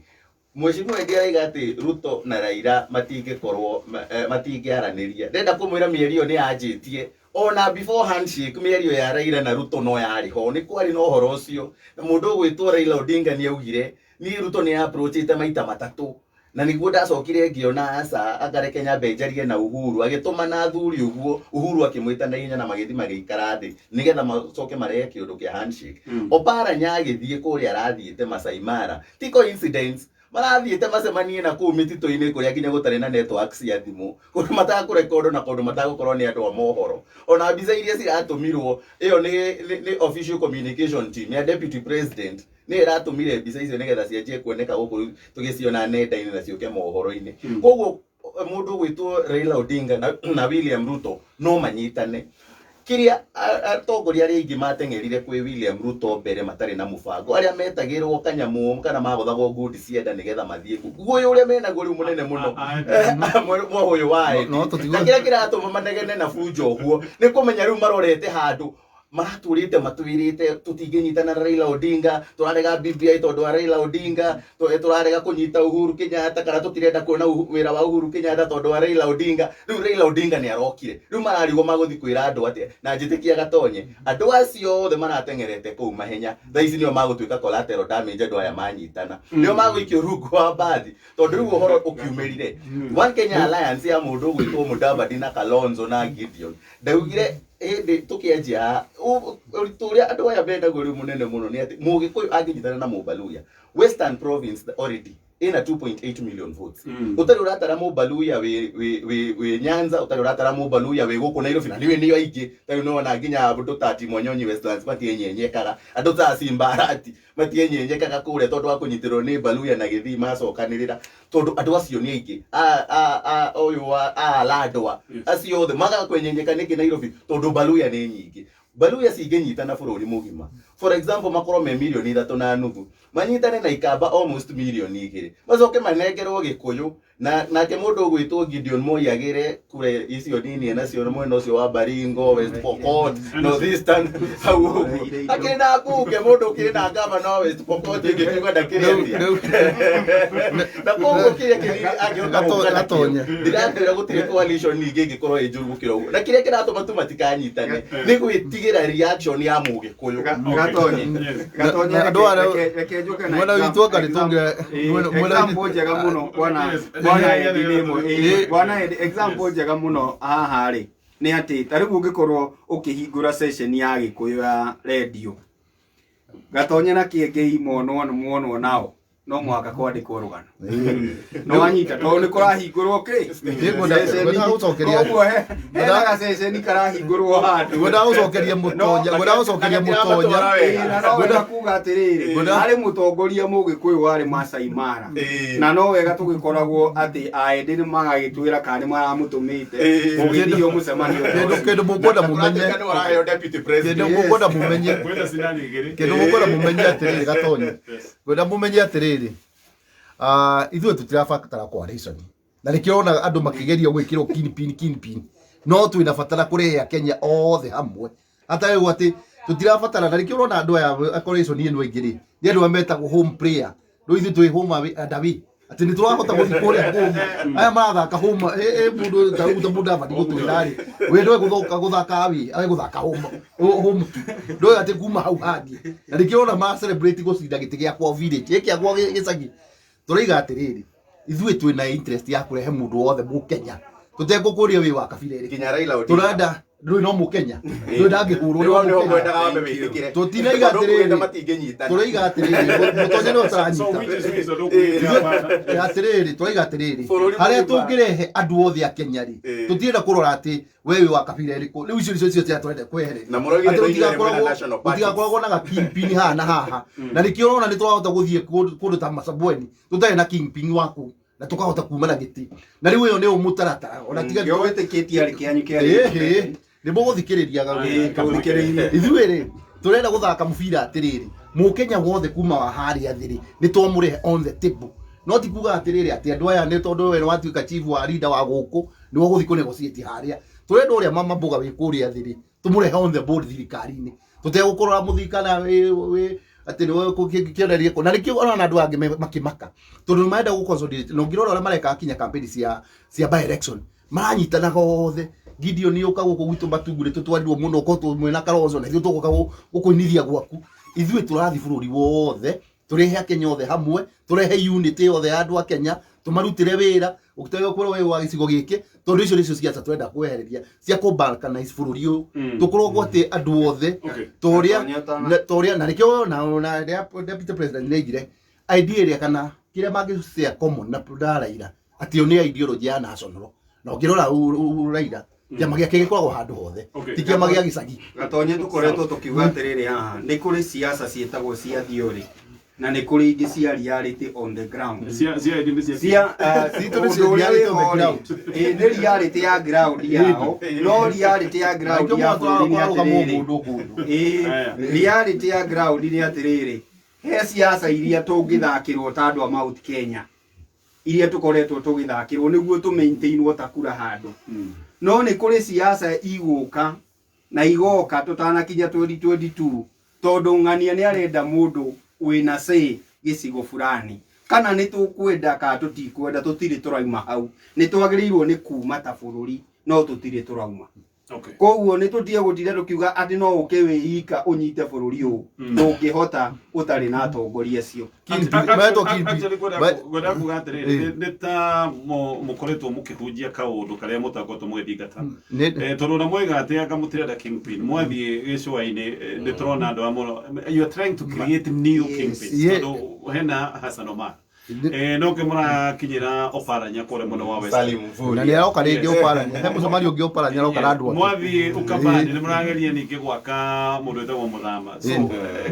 Mheshimiwa Eddie araiga atĩ Ruto na Raila matingĩkorwo matingĩaranĩria. Ndĩrenda kũmwĩra mĩario nĩ yanjĩtie ona before handshake mĩario ya Raila na Ruto no yarĩ ho, nĩ kwarĩ na ũhoro ũcio na mũndũ ũgwĩtwo Raila Odinga nĩ augire niĩ Ruto nĩ approachĩte maita matatũ na nĩguo ndacokire ngĩona aca angareke nyambe njarie na Uhuru, agĩtũmana athuri ũguo Uhuru akĩmwĩta na ihenya na magĩthiĩ magĩikara thĩ nĩgetha macoke marehe kĩũndũ kĩa handshake. Oparanya agĩthiĩ kũrĩa arathiĩte Masai Mara, ti coincidence. Marathiĩte macemanie na kũu mĩtitũ-inĩ kũrĩa nginya gũtarĩ na network cia thimũ, kũndũ matakũrekondo na kũndũ matagũkorwo nĩ andũ a mohoro. Ona mbica iria ciratũmirwo, ĩyo nĩ official communication team ya deputy president nĩ ĩratũmire mbica icio nĩgetha cianjie kuoneka gũkũ tũgĩciona nenda-inĩ na ciũke mohoro-inĩ. Koguo mũndũ ũgwĩtwo Raila Odinga na William Ruto no manyitane. Kĩrĩa atongoria arĩa aingĩ mateng'erire kwĩ William Ruto mbere matarĩ na mũbango, arĩa metagĩrwo kanyamũ kana magothagwo ngundi cia nda nĩgetha mathiĩ kũ guoya ũrĩa menaguo rĩu mũnene mũno mwaũyũ wa Eddie. Na kĩrĩa kĩratũma manegene na bunjo ũguo nĩ kũmenya rĩu marorete handũ maratũrĩte matwĩrĩte tũtingĩnyitana na Raila Odinga, tũrarega BBI tondũ wa Raila Odinga, tũrarega kũnyita Uhuru Kenyatta kana tũtirenda kuona wĩra wa Uhuru Kenyatta tondũ wa Raila Odinga. Rĩu Raila Odinga nĩ arokire, rĩu mararigwo magũthiĩ kwĩra andũ atĩa, na njĩtĩkia Gatonye andũ acio othe marateng'erete kũu mahenya thaa ici nĩo magũtuĩka collateral damage. Andũ aya manyitana nĩo magũikio rungu wa mbathi, tondũ rĩu ũhoro ũkiumĩrire One Kenya Alliance ya mũndũ ũgwĩtwo Mudavadi na Kalonzo na Gideon ndaugire hĩndĩ tũkĩanjia ũritũ ũrĩa andũ aya mendaguo rĩu mũnene mũno nĩ atĩ Mũgĩkũyũ angĩnyitana na Mũbaluya, Western Province already ĩna 2.8 million votes. Ũtarĩ ũratara Mũbaluya wĩ Nyanza, ũtarĩ ũratara Mũbaluya wĩ gũkũ Nairobi, na nĩwe nĩo aingĩ. Tarĩu nĩwona nginya andũ ta Timonyonyi Westlands matienyenyekaga, andũ ta Simbarati matienyenyekaga kũrĩa tondũ wa kũnyitĩrwo nĩ Baluya na Gĩthii macokanĩrĩra, tondũ andũ acio nĩ aingĩ. Ũyũ wa Alandwa acio othe magaga kwenyenyeka nĩkĩ Nairobi? Tondũ Baluya nĩ nyingĩ. Baluya cingĩnyitana bũrũri mũgima, for example, makorwo me 3.5 milioni, manyitane na Ikamba almost 2 milioni, macoke manengerwo Gĩkũyũ na nake mũndũ ũgwĩtwo Gideon Moi agĩre kura icio nini nacio mwena ũcio wa Baringo, West Pokot, North Eastern hau ũguo, akĩrĩ na mbunge mũndũ ũkĩrĩ na gavana wa West Pokot ĩngĩkiuga ndakĩrĩ atĩa, na koguo kĩrĩa kĩnini angĩhota gũka nakĩo. Gatonye. Ndĩrakwĩra gũtirĩ coalition ningĩ ĩngĩkorwo ĩ njũru gũkĩra ũguo, na kĩrĩa kĩratũma tu matikanyitane nĩ gwĩtigĩra reaction ya Mũgĩkũyũ. Gatonye. Gatonye. Na andũ Reke njũke na mwena witũ anga nĩ mwena example njega mũno, bwana Eddie, nĩ ĩmwe. Bwana Eddie, example njega mũno haha rĩ nĩ atĩ ta rĩu ũngĩkorwo ũkĩhingũra session ya Gĩkũyũ ya redio, Gatonye na Kĩengei monwo monwo nao no mũhaka kwandĩkwo rũgano no wanyita tondũ nĩ kũrahingũrwo kĩ. Ngwenda gũcokeria Koguo hena gaceceni karahingũrwo handũ. Ngwenda gũcokeria Mũtonya, ngwenda gũcokeria Mũtonya. Ĩĩ, na no wega kuga atĩrĩrĩ, harĩ mũtongoria Mũgĩkũyũ warĩ Masai Mara, na no wega tũgĩkoragwo atĩ aendĩ nĩ magagĩtwĩra kana nĩ maramũtũmĩte gũgĩthio mũcemanio ta Kĩndũ ũcio. kĩndũ mũkwenda mũmenye Nĩ ũraheo deputy president. Kĩndũ mũkwenda mũmenye Kwenda sinani igĩrĩ. Kĩndũ mũkwenda mũmenye atĩrĩrĩ, Gatonye, ngwenda mũmenye atĩrĩrĩ, ithuĩ tũtirabatara coalition, na nĩkĩo ũronaga andũ makĩgeria gwĩkĩrwo kingpin kingpin, no twĩna batara kũrehe Akenya othe hamwe hatarĩ ũguo atĩ tũtirabatara. Na nĩkĩo ũrona andũ aya coalition ĩno ĩngĩ rĩ nĩ andũ arĩa metagwo home player. Rĩu ithuĩ twĩ home away and away, atĩ nĩ tũrahota gũthiĩ kũrĩa home, aya marathaka home. Mũndũ ta rĩu ta mũndũ abatiĩ gũtwĩra rĩ, we ndũĩ gũthaka gũthaka away, awe gũthaka home home tu, ndũĩ atĩ kuma hau hangĩ. Na nĩkĩo ũrona ma celebrate gũcinda gĩtĩ gĩakwa village gĩkĩ gĩakwa gĩcagi. Tũraiga atĩrĩrĩ, ithuĩ twĩna interest ya kũrehe mũndũ wothe Mũkenya tũtegũkũria wĩ wa kabira ĩrĩkũ. Nginya Raila Odinga. Tũrenda ndũĩ no Mũkenya ndũĩ ndangĩhũrwo Rĩu nĩ nĩho Mũkenya. ngwendaga wambe wĩtĩkĩre. Tũtiraiga Tondũ kũgenda atĩrĩrĩ, matingĩnyitana. tũraiga atĩrĩrĩ, Mũtonya nĩwe So ũtaranyita. which is which, tondũ ũkũgĩte hapana. Atĩrĩrĩ, tũraiga atĩrĩrĩ, Bũrũri harĩa mũgima. tũngĩrehe andũ othe a Kenya rĩ, tũtirenda kũrora atĩ we wĩ wa kabira ĩrĩkũ. Rĩu icio nĩcio cio tũrenda kwehereria. Na mũraugire Atĩ no inyuĩ mwĩna gũtigakoragwo national parties. gũtigakoragwo na gakingpin haha na haha, na nĩkĩo ũrona nĩ tũrahota gũthiĩ kũndũ ta Masabweni tũtarĩ na kingpin waku na tũkahota kuma na gĩtĩ, na rĩu ĩyo nĩyo mũtaratara ona tiga. Kĩo wĩtĩkĩtie arĩ kĩanyu kĩarĩ. Ĩhĩ, nĩ mũgũthikĩrĩria. Tũthikĩrĩirie. Ithuĩ rĩ, tũrenda gũthaka mũbira atĩrĩrĩ, Mũkenya wothe kuma wa harĩa thĩ rĩ, nĩ twamũrehe on the table, no ti kuga atĩrĩrĩ atĩ andũ aya nĩ tondũ we watuĩka chief wa leader wa gũkũ nĩ ũgũthiĩ kũ negotiate harĩa. Tũrenda ũrĩa mama mboga wĩ kũrĩa thĩ rĩ, tũmũrehe on the board thirikari-inĩ tũtegũkũrora mũthii kana wĩ atĩ nĩwe kĩonereria kũ. Na nĩkĩo ona andũ angĩ makĩmaka tondũ nĩ marenda gũ consolidate, na ũngĩrora ũrĩa mareka kinya campaign cia by election maranyitanaga othe. Gideon ũka gũkũ gwitũ Matungu nĩ tũtwarirwo mũno ko mwena Kalonzo, na ithuĩ tũgũka gũkũinithia gwaku. Ithuĩ tũrathiĩ bũrũri wothe, tũrehe Akenya othe hamwe, tũrehe unity yothe ya andũ a Kenya, tũmarutĩre wĩra ũtege kwĩrwo wĩ wa gĩcigo gĩkĩ, tondũ icio nĩcio ciaca tũrenda kwehereria cia kũ balkanize bũrũri ũyũ, tũkorwo atĩ andũ othe torĩa torĩa. Na nĩkĩo na deputy president nĩ aigire idea ĩrĩa kana Kĩrĩa mangĩ share common na Raila atĩ yo nĩ ideology ya national, na ũngĩrora Raila, kĩama gĩake gĩkoragwo handũ hothe, ti kĩama gĩa gĩcagi. Gatonye, tũkoretwo tũkiuga atĩrĩrĩ, haha nĩ kũrĩ siasa ciĩtagwo cia theory na nĩ kũrĩ ingĩ cia reality on the ground. Cia ĩndĩ nĩ cia cia Citũ nĩ cia ũndũ ũrĩa reality on the wĩho rĩ, ground. Nĩ reality ya ground yao, no reality ya ground ya bũrũri nĩ atĩrĩrĩ, Mũndũ kũndũ. Aya. Reality ya ground nĩ atĩrĩrĩ, he siasa iria tũngĩthakĩrwo ta andũ a Mount Kenya, iria tũkoretwo tũgĩthakĩrwo nĩguo tũ maintainwo ta kura handũ, no nĩ kũrĩ siasa igũka na igoka tũtanakinya 2022, tondũ ng'ania nĩ arenda mũndũ wĩna say gĩcigo fulani, kana nĩ tũkwenda kana tũtikwenda, tũtirĩ tũrauma hau. Nĩ twagĩrĩirwo nĩ kuma ta bũrũri, no tũtirĩ tũrauma. Koguo nĩ tũtige gũtinda tũkiuga atĩ no ũke wĩ ika ũnyite bũrũri ũyũ. Ndũngĩhota ũtarĩ na atongoria acio. Metwo kingpin. Actually, ngwenda kuga atĩrĩrĩ, nĩ ta mũkoretwo mũkĩhunjia kaũndũ karĩa mũtakoretwo mũgĩthingata. Tondũ ona mwaiga atĩ anga mũtirenda kingpin, mwathiĩ gĩcũa-inĩ, nĩ tũrona andũ a mũno, you are trying to create new kingpins, tondũ hena Hassan Omar, no kĩ mũrakinyĩra Oparanya kũrĩa mwena wa West. Salim Na Mvurya. nĩ aroka rĩngĩ Oparanya, he mũcemanio ũngĩ Oparanya aroka na andũ ake. Mwathiĩ Ukambani nĩ mũrageria ningĩ gwaka mũndũ wĩtagwo Mũthama, so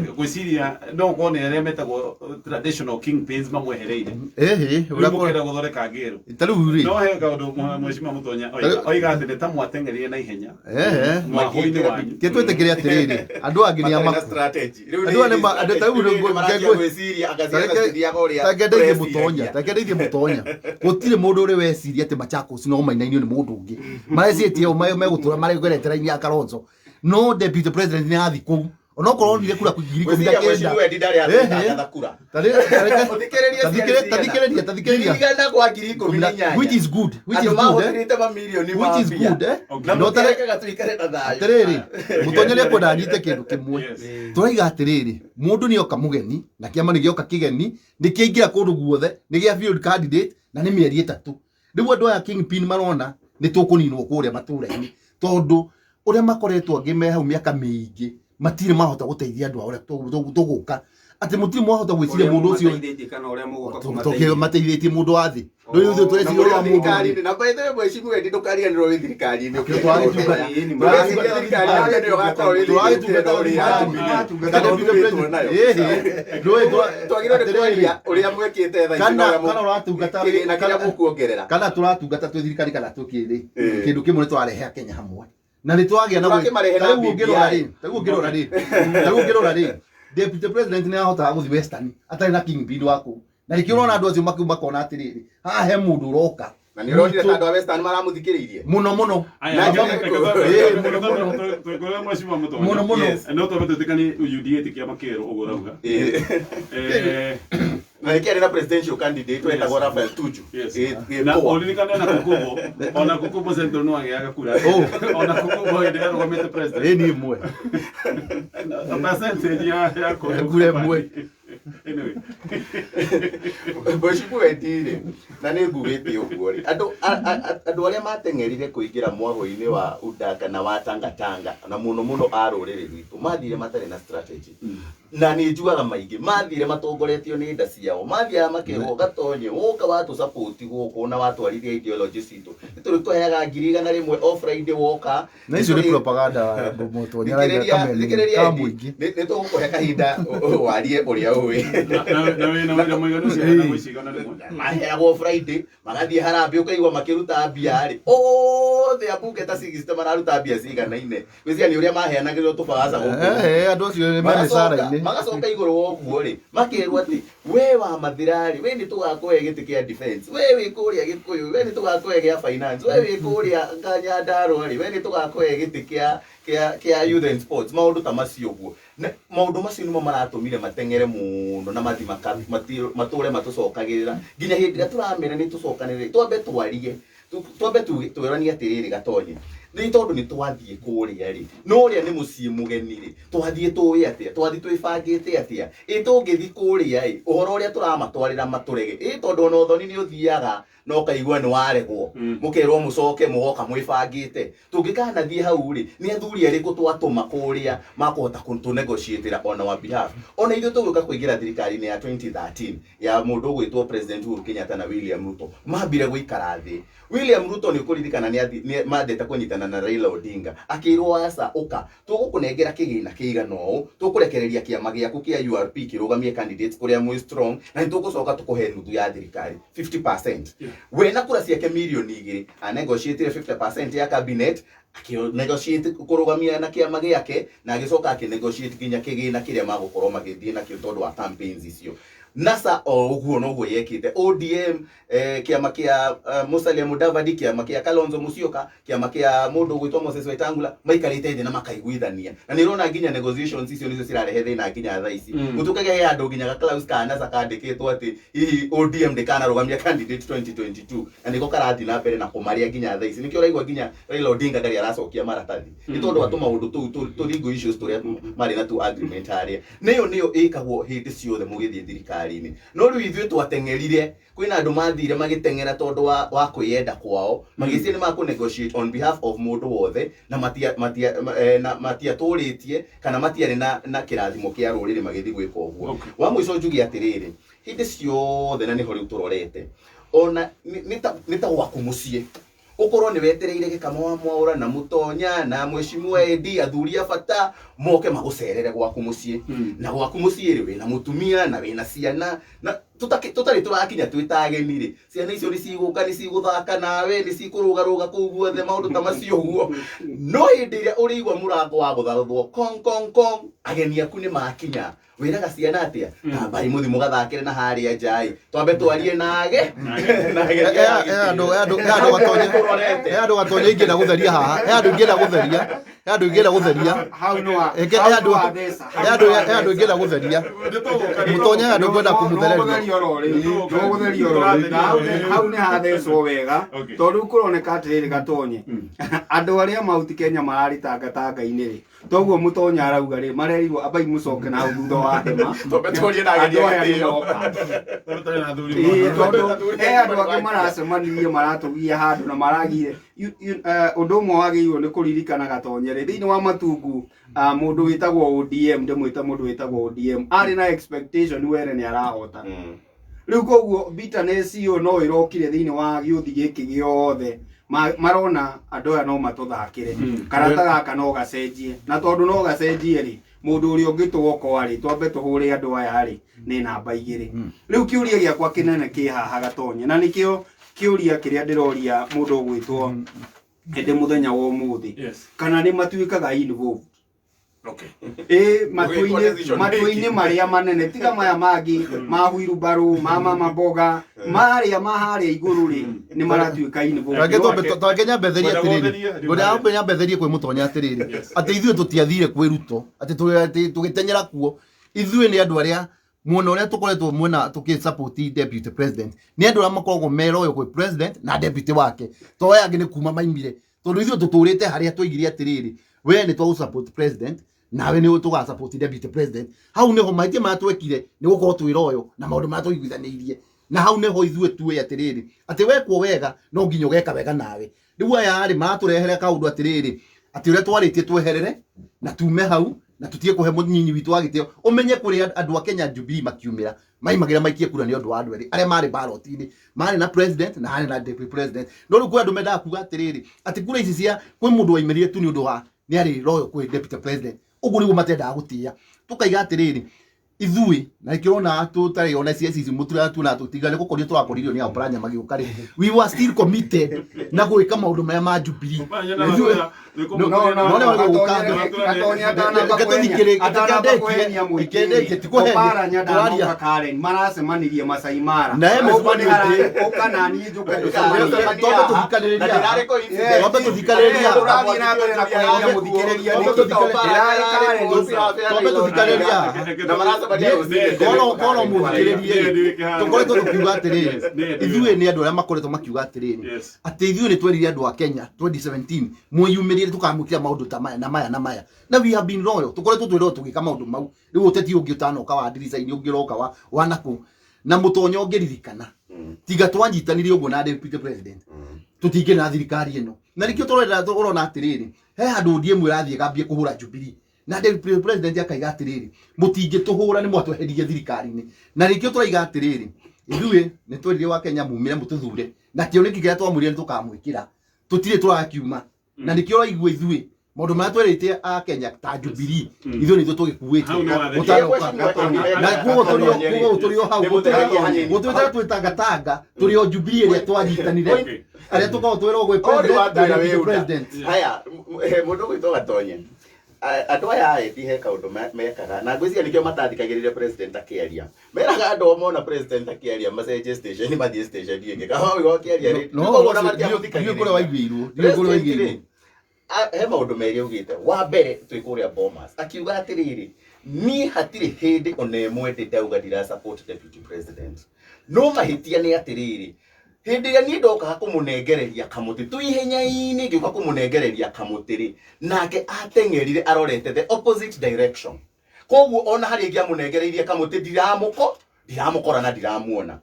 ngwĩciria no ũkorwo nĩ arĩa metagwo traditional kingpins mamwehereire. Ĩhĩ. Rĩu mũkĩenda gũthondeka ngĩrũ. Ta rĩu rĩ, No he kaũndũ mheshimiwa Mũtonya oiga atĩ nĩ ta mwateng'erire na ihenya ehe mwahũ-inĩ wanyu. Ke twĩtĩkĩre atĩrĩrĩ, andũ angĩ nĩ Matarĩ na amaku. strategy. Rĩu Andũ aya andũ ta rĩu rĩu nĩ maranjia gwĩciria anga ciaca cithiaga ũrĩa Tange ndeithie Mũtonya, ũreciragia. tange ndeithie Mũtonya. Gũtirĩ mũndũ ũrĩ weciria atĩ Machakos no mainainio nĩ mũndũ ũngĩ. Marecirĩtie o megũtũra maregerete raini ya Kalonzo, no deputy president nĩ athiĩ kũu onokorwo onire kura 19,000. Ngwĩciria mheshimiwa Eddie ndarĩ Ehe. atangatha kura. Tathikĩrĩria. Ũthikĩrĩrie. Tathikĩrĩria, tathikĩrĩria. 100,000 kwa 18,000. Which is good, which is Andũ good, eh? mahũthĩrĩte mamirioni ma Which is mbia. good, eh? Na No tare mũtirekaga tũikare na thayũ. Atĩrĩrĩ, Mũtonya nĩ ekwenda anyite kĩndũ kĩmwe. Tũraiga atĩrĩrĩ, mũndũ nĩ oka mũgeni na kĩama nĩ gĩoka kĩgeni, nĩ kĩaingĩra kũndũ guothe, nĩ gĩa field candidate na nĩ mĩeri 3. Rĩu andũ aya kingpin marona nĩ tũkũninwo kũrĩa matũra-inĩ, tondũ ũrĩa makoretwo angĩ me hau mĩaka mĩingĩ matirĩ mahota gũteithia andũ ao ũrĩa tũgũka atĩ mũtirĩ mwahota gwĩciria mũndũ ũcio Ũrĩa kana ũrĩa mũgũka kũmateithia. mateithĩtie mũndũ wa thĩ. Rĩu ithuĩ Na tũreciria mũrĩ ũrĩa wa mũndũ thirikari-inĩ, na by the way mheshimiwa Eddie ndũkariganĩrwo wĩ thirikari-inĩ. Tũragĩtungata- Ũreciria thirikari yake nĩyo ũgakorwo wĩ Tũragĩtungata thirikari-inĩ ũrĩa thirikari. Kana ũthurĩtwo nayo. Ĩhĩ, ndũĩ Twagĩrĩirwo nĩ atĩrĩrĩ, kwaria ũrĩa mwĩkĩte thaa ici na kana ũrĩa kana ũratungata na kĩrĩa mũkuongerera. Kana tũratungata twĩ thirikari kana tũkĩrĩ, kĩndũ kĩmwe nĩ tũrarehe Kenya hamwe na nĩ twagĩa na Tũrakĩmarehe na ta rĩu ũngĩrora BBI. rĩ, ta rĩu ũngĩrora rĩ, deputy president nĩ ahotaga gũthiĩ Western atarĩ na kingpin wa kũu, na nĩkĩo ũrona andũ acio makona atĩrĩrĩ, haha he mũndũ ũroka. Na nĩ ũronire ta andũ a Western maramũthikĩrĩirie. Mũno mũno. Aya, Na- Mũno twĩkũrĩra mheshimiwa Mũtonya. Mũno mũno. Yes. No twambe twĩtĩkanie UDA ti kĩama kĩerũ ũguo ũrauga. Na nĩkĩarĩ na presidential candidate wetagwo Raphael Tuju. Yes. Ĩ Na poa. ũririkane ona Kukubo, ona Kukubo Central no agĩaga kura. Ona Kukubo hĩndĩ ĩrĩa arũgamĩte president. Ĩ niĩ mwe. Na percentage ya kura. Kura ĩmwe. Anyway. Mheshimiwa Eddie rĩ, na nĩ ngugĩte ũguo rĩ, andũ andũ arĩa mateng'erire kũingĩra mwahũ-inĩ wa UDA kana wa Tangatanga na mũno mũno a rũrĩrĩ rwitũ mathire matarĩ na strategy, na nĩ njugaga maingĩ mathire matongoretio nĩ nda ciao. Mathiaga makerwo, "Gatonye, woka watũ support gũkũ na watwarithia ideology citũ, nĩ tũrĩkũheaga 100,000 o Friday woka." Na icio nĩ propaganda Mũtonya araiga. Thikĩrĩria, Kameni thikĩrĩria ka Eddie. mũingĩ. Nĩ tũgũkũhe kahinda warie ũrĩa ũĩ. Na wĩna wĩra mũiganu ciana gwĩcigana rĩmwe. Maheagwo Friday, magathiĩ harambĩ, ũkaigua makĩruta mbia rĩ, othe ambunge ta 60 mararuta mbia ciganaine. Gwĩciria nĩ ũrĩa maheanagĩrwo tũbaraca gũkũ. Ehe, andũ acio nĩ me mĩcara-inĩ. Magacoka igũrũ wa ũguo rĩ, makerwo atĩ we wa Mathira rĩ, we nĩ tũgakũhe gĩtĩ kĩa defense, we wĩ kũrĩa Gĩkũyũ, we nĩ tũgakũhe gĩa finance, we wĩ kũrĩa Nyandarũa rĩ, we nĩ tũgakũhe gĩtĩ kĩa youth and sports, maũndũ ta macio ũguo. Maũndũ macio nĩmo maratũmire mateng'ere mũno na mathi matũre matũcokagĩrĩra nginya hĩndĩ ĩrĩa tũramera nĩ tũcokanĩrĩre, twambe twarie, twambe twĩranie atĩrĩrĩ, Gatonye, Nĩ tondũ nĩ twathiĩ kũrĩa rĩ, no ũrĩa nĩ mũciĩ mũgeni rĩ, twathiĩ tũĩ atĩa, twathiĩ twĩbangĩte atĩa, ĩ tũngĩthiĩ kũrĩa ĩ, ũhoro ũrĩa tũramatwarĩra matũrege, ĩ tondũ ona ũthoni nĩ ũthiaga na ũkaigua nĩ waregwo, mũkerwo mũcoke mũgoka mwĩbangĩte. Tũngĩkanathiĩ hau rĩ, nĩ athuri arĩkũ twatũma kũrĩa makũhota kũtũnegotiatĩra on our behalf. Ona ithuĩ tũgĩũka kũingĩra thirikari-inĩ ya 2013 ya mũndũ ũgwĩtwo President Uhuru Kenyatta na William Ruto, mambire gũikara thĩ. William Ruto nĩ ũkũririkana nĩ mandĩte kũnyitana na Raila Odinga, akĩrwo aca ũka tũgũkũnengera kĩgĩna kĩigana ũũ, tũkũrekereria kĩama gĩaku kĩa URP kĩrũgamie candidates kũrĩa mwĩ strong, na nĩ tũgũcoka tũkũhe nuthu ya thirikari 50%. We na kura ciake mirioni 2 anegotiatire 50% ya cabinet, akĩnegotiate kũrũgamia na kĩama gĩake, na agĩcoka akĩnegotiate nginya kĩgĩna kĩrĩa magũkorwo magĩthiĩ nakĩo tondũ wa campaigns icio. NASA o ũguo noguo yekĩte. ODM, kĩama kĩa Musalia Mudavadi, kĩama kĩa Kalonzo Musyoka, kĩama kĩa mũndũ ũgwĩtwo Moses Wetangula, maikarĩte thĩ na makaiguithania. Na nĩ ũrona nginya negotiations icio nĩcio cirarehe thĩna nginya thaa ici. Gũtuĩkaga he handũ nginya ga clause ka NASA kandĩkĩtwo atĩ hihi ODM ndĩkanarũgamia candidate 2022, na nĩko karathiĩ na mbere na kũmarĩa nginya thaa ici. Nĩkĩo ũraigua nginya Raila Odinga ndarĩ aracokia maratathi, nĩ tondũ wa tũmaũndũ tũu tũ legal issues tũrĩa marĩ na tu agreement harĩa. Nĩyo nĩyo ĩkagwo hĩndĩ ciothe mũgĩthiĩ thirikari-inĩ. No rĩu ithuĩ twateng'erire, kwĩna andũ mathire magĩteng'era tondũ wa kwĩyenda kwao, magĩciria nĩ makũ negotiate on behalf of mũndũ wothe, na matiatũrĩtie kana matiarĩ na kĩrathimo kĩa rũrĩrĩ magĩthiĩ gwĩka ũguo. Wa mũico njuge atĩrĩrĩ, hĩndĩ ciothe na nĩho rĩu tũrorete, ona nĩ ta gwaku mũciĩ, ũkorwo nĩ wetereire gĩkama wa Mwaũra na Mũtonya na Mheshimiwa Edi, athuri a bata moke magũcerere gwaku mũciĩ. Na gwaku mũciĩ rĩ, wĩna mũtumia na wĩna ciana, na tũtarĩ tũrakinya twĩ ta ageni rĩ, ciana icio nĩ cigũka, nĩ cigũthaka nawe, nĩ cikũrũgarũga kũu guothe, maũndũ ta macio ũguo. No hĩndĩ ĩrĩa ũrĩigua mũrango wa gũthathwo kong kong kong, ageni aku nĩ makinya, wĩraga ciana atĩa? Tambai mũthi mũgathakĩre na harĩa nja ĩ, twambe twarie nage. Andũ gatonya ingĩenda gũtheria haha, he andũ ingĩenda gũtheria, he andũ ingĩenda gũtheria, he andũ ingĩenda gũtheria, Mũtonya he andũ ngwenda kũmũthereria. Hau nĩ hathecwo wega, tondũ rĩu kũroneka atĩrĩrĩ Gatonye, andũ arĩa Mount Kenya mararĩ tangatanga-inĩ rĩ, toguo Mũtonya arauga rĩ, marerirwo ambai mũcoke na hau thutha wa hema. Twambe twarie na ageni Andũ aya a gĩtĩo. nĩmoka. Tondũ he andũ angĩ maracemanirie maratũgia handũ na maragire. Ũndũ ũmwe wagĩrĩirwo nĩ kũririkana Gatonye rĩ, thĩinĩ wa Matungu, mũndũ wĩtagwo ODM, ndĩmwĩte mũndũ wĩtagwo ODM, arĩ na expectation wene nĩ arahota. Rĩu koguo bitterness ĩyo no ĩrokire thĩinĩ wa gĩũthi gĩkĩ gĩothe. Marona andũ aya no matũthakĩre. Karata gaka no gacenjie. Na tondũ no gacenjie rĩ, mũndũ ũrĩa ũngĩtwokoa rĩ, twambe tũhũre andũ aya rĩ, nĩ namba 2. Rĩu kĩũria gĩakwa kĩnene kĩ haha Gatonye, na nĩkĩo kĩũria kĩrĩa ndĩroria mũndũ ũgwĩtwo hĩndĩ mũthenya wa ũmũthĩ. Kana nĩ matuĩkaga involved? Matua-inĩ marĩa manene, tiga maya mangĩ ma wheelbarrow, ma mama mboga, marĩa ma harĩa igũrũ rĩ, nĩ maratuĩka involved. Twambe nyambe therie atĩrĩrĩ, ngwenda nyambe therie kwĩ Mũtonya atĩrĩrĩ, atĩ ithuĩ tũtiathire kwĩ Ruto, atĩ tũgĩtenyera kuo. Ithuĩ nĩ andũ arĩa mwena ũrĩa tũkoretwo mwena tũkĩ support deputy president, nĩ andũ arĩa makoragwo me loyal kwĩ president na deputy wake, to aya angĩ nĩ kuma maimire, tondũ ithuĩ tũtũrĩte harĩa twaigire atĩrĩrĩ, we nĩ twagũ support president, nawe nĩ tũga support deputy president. Hau nĩho mahĩtia marĩa twekire nĩ gũkorwo twĩ loyal na maũndũ marĩa twaiguithanĩirie, na hau nĩho ithuĩ tuĩ atĩrĩrĩ, atĩ wekwo wega no nginya ũgeka wega nawe. Rĩu aya rĩ maratũrehere kaũndũ atĩrĩrĩ, atĩ ũrĩa twarĩtie tweherere na tume hau na tutige kũhe mũnyinyi witũ wa gĩtĩo. Ũmenye kũrĩ andũ a Kenya Jubilee makiumĩra maimagĩra maikie kura nĩ ũndũ wa andũ erĩ arĩa marĩ ballot-inĩ, marĩ na president na harĩ na deputy president. No rĩu kwĩ andũ mendaga kuga atĩrĩrĩ, atĩ kura ici cia kwĩ mũndũ waimĩrire tu nĩ ũndũ wa nĩ arĩ loyal kwĩ deputy president, ũguo nĩguo matendaga gũtĩĩa. Tũkaiga atĩrĩrĩ, ithuĩ na ikĩrona tũtarĩ ona CS ici mũtura tuona tũtiga nĩ gũkorio tũrakoririo nĩ Oparanya magĩũka rĩ, we were still committed na gwĩka maũndũ marĩa ma Jubilee. Maracemanirie Masai Mara. Na he mĩcemanio ĩngĩ. Ũka na niĩ njũke Twambe tũthikanĩrĩria. Twambe tũthikanĩrĩria. Tũrathiĩ na mbere na kũhenia mũthikĩrĩria Twambe nĩkĩ? tũthikanĩrĩria. Twambe tũthikanĩrĩria. Na maracemania Tũracemania rũcinĩ. Korwo mũthikĩrĩrie Nĩ wĩke haha. tũkoretwo tũkiuga atĩrĩrĩ, Nĩ ithuĩ nĩ andũ arĩa makoretwo makiuga atĩrĩrĩ, atĩ ithuĩ nĩ twerire andũ a Kenya 2017 mwĩyumĩrie tũkamwĩkĩra maũndũ ta maya na maya na maya, na we have been loyal, tũkoretwo twĩrwo tũgĩka maũndũ mau. Rĩu ũteti ũngĩ ũtanoka wa ndirica-inĩ, ũngĩ ũroka wa nakũu na mũtonyo ũngĩririkana, tiga twanyitanire ũguo na deputy president, tũtingĩ na thirikari ĩno. Na nĩkĩo tũrenda ũrona atĩrĩrĩ, he handũ ODM ĩrathiĩ ĩkambia kũhũra Jubilee, na deputy president akaiga atĩrĩrĩ, mũtingĩtũhũra, nĩ mwatweherie thirikari-inĩ. Na nĩkĩo tũraiga atĩrĩrĩ, ithuĩ nĩ twerire wa Kenya mumĩre mũtũthure, na kĩoneki kĩrĩa twamwĩrire nĩ tũkamwĩkĩra, tũtirĩ tũrakiuma. Na nĩkĩo ũraigua ithuĩ maũndũ marĩa twerĩte a Kenya ta Jubilee, ithuĩ nĩ ithuĩ tũgĩkuĩte Hau nĩ wathĩ. Ũtanoka. Na koguo tũrĩ o hau, gũtũĩtaga twĩtangatanga, tũrĩ o Jubilee ĩrĩa twanyitanire, arĩa tũkoragwo twĩrwo gwĩ president na deputy president. Haya, mũndũ ũgwĩtwo Gatonye, andũ aya a Endi he kaũndũ mekaga na ngwĩciria nĩkĩo matathikagĩrĩria president akĩaria. Meraga andũ o mona president akĩaria macenjie station, mathiĩ station ĩngĩ. Kaba ũigua akĩaria rĩ, No koguo ona ndiũĩ kũrĩa matiamũthikagĩrĩria. waigĩirwo, ndiũĩ kũrĩa President waigĩirwo. rĩ, he maũndũ merĩ augĩte. Wa mbere twĩ kũrĩa Bomas akiuga atĩrĩrĩ, niĩ hatirĩ hĩndĩ ona ĩmwe ndĩ ndauga ndira support deputy president, no mahĩtia nĩ atĩrĩrĩ, hĩndĩ ĩrĩa niĩ ndokaga kũmũnengereria kamũtĩ twĩ ihenya-inĩ, ngĩũka kũmũnengereria kamũtĩ rĩ, nake ateng'erire arorete the opposite direction, koguo ona harĩa ingĩamũnengereirie kamũtĩ ndiramũkora na ndiramuona.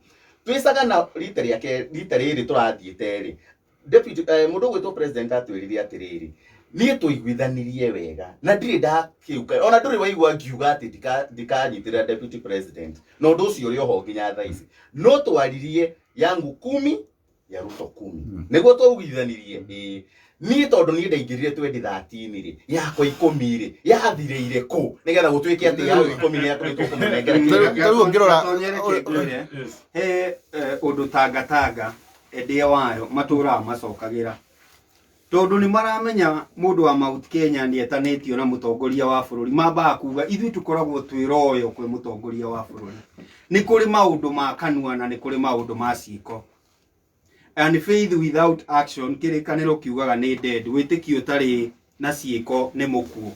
Twĩcagana rita rĩake, rita rĩrĩ tũrathiĩte rĩ, deputy mũndũ ũgwĩtwo president atwĩrire atĩrĩrĩ, niĩ tũiguithanirie wega na ndirĩ ndakiuga, ona ndũrĩ waigua ngiuga atĩ ndikanyitĩrĩra deputy president, na ũndũ ũcio ũrĩ oho nginya thaa ici. No twaririe yangu 10 ya Ruto 10, nĩguo twaiguithanirie. Ĩĩ, niĩ tondũ niĩ ndaingĩrire 2013 rĩ, yakwa 10 rĩ yathirĩire kũ nĩgetha gũtuĩke atĩ yayo 10 nĩ yaku nĩ tũkũmũnengera kĩrĩa. Tarĩu ũngĩrora- Gatonyere kĩngwĩre, he ũndũ tangatanga endia wayo matũraga macokagĩra, tondũ nĩ maramenya mũndũ wa Mount Kenya nĩ etanĩtio na mũtongoria wa bũrũri. Mambaga kuga ithuĩ tũkoragwo twĩ royo kwĩ mũtongoria wa bũrũri. Nĩ kũrĩ maũndũ ma kanua na nĩ kũrĩ maũndũ ma ciĩko. And faith without action, kĩrĩkanĩro kiugaga nĩ dead. Wĩtĩkio ũtarĩ na ciĩko nĩ mũkuũ.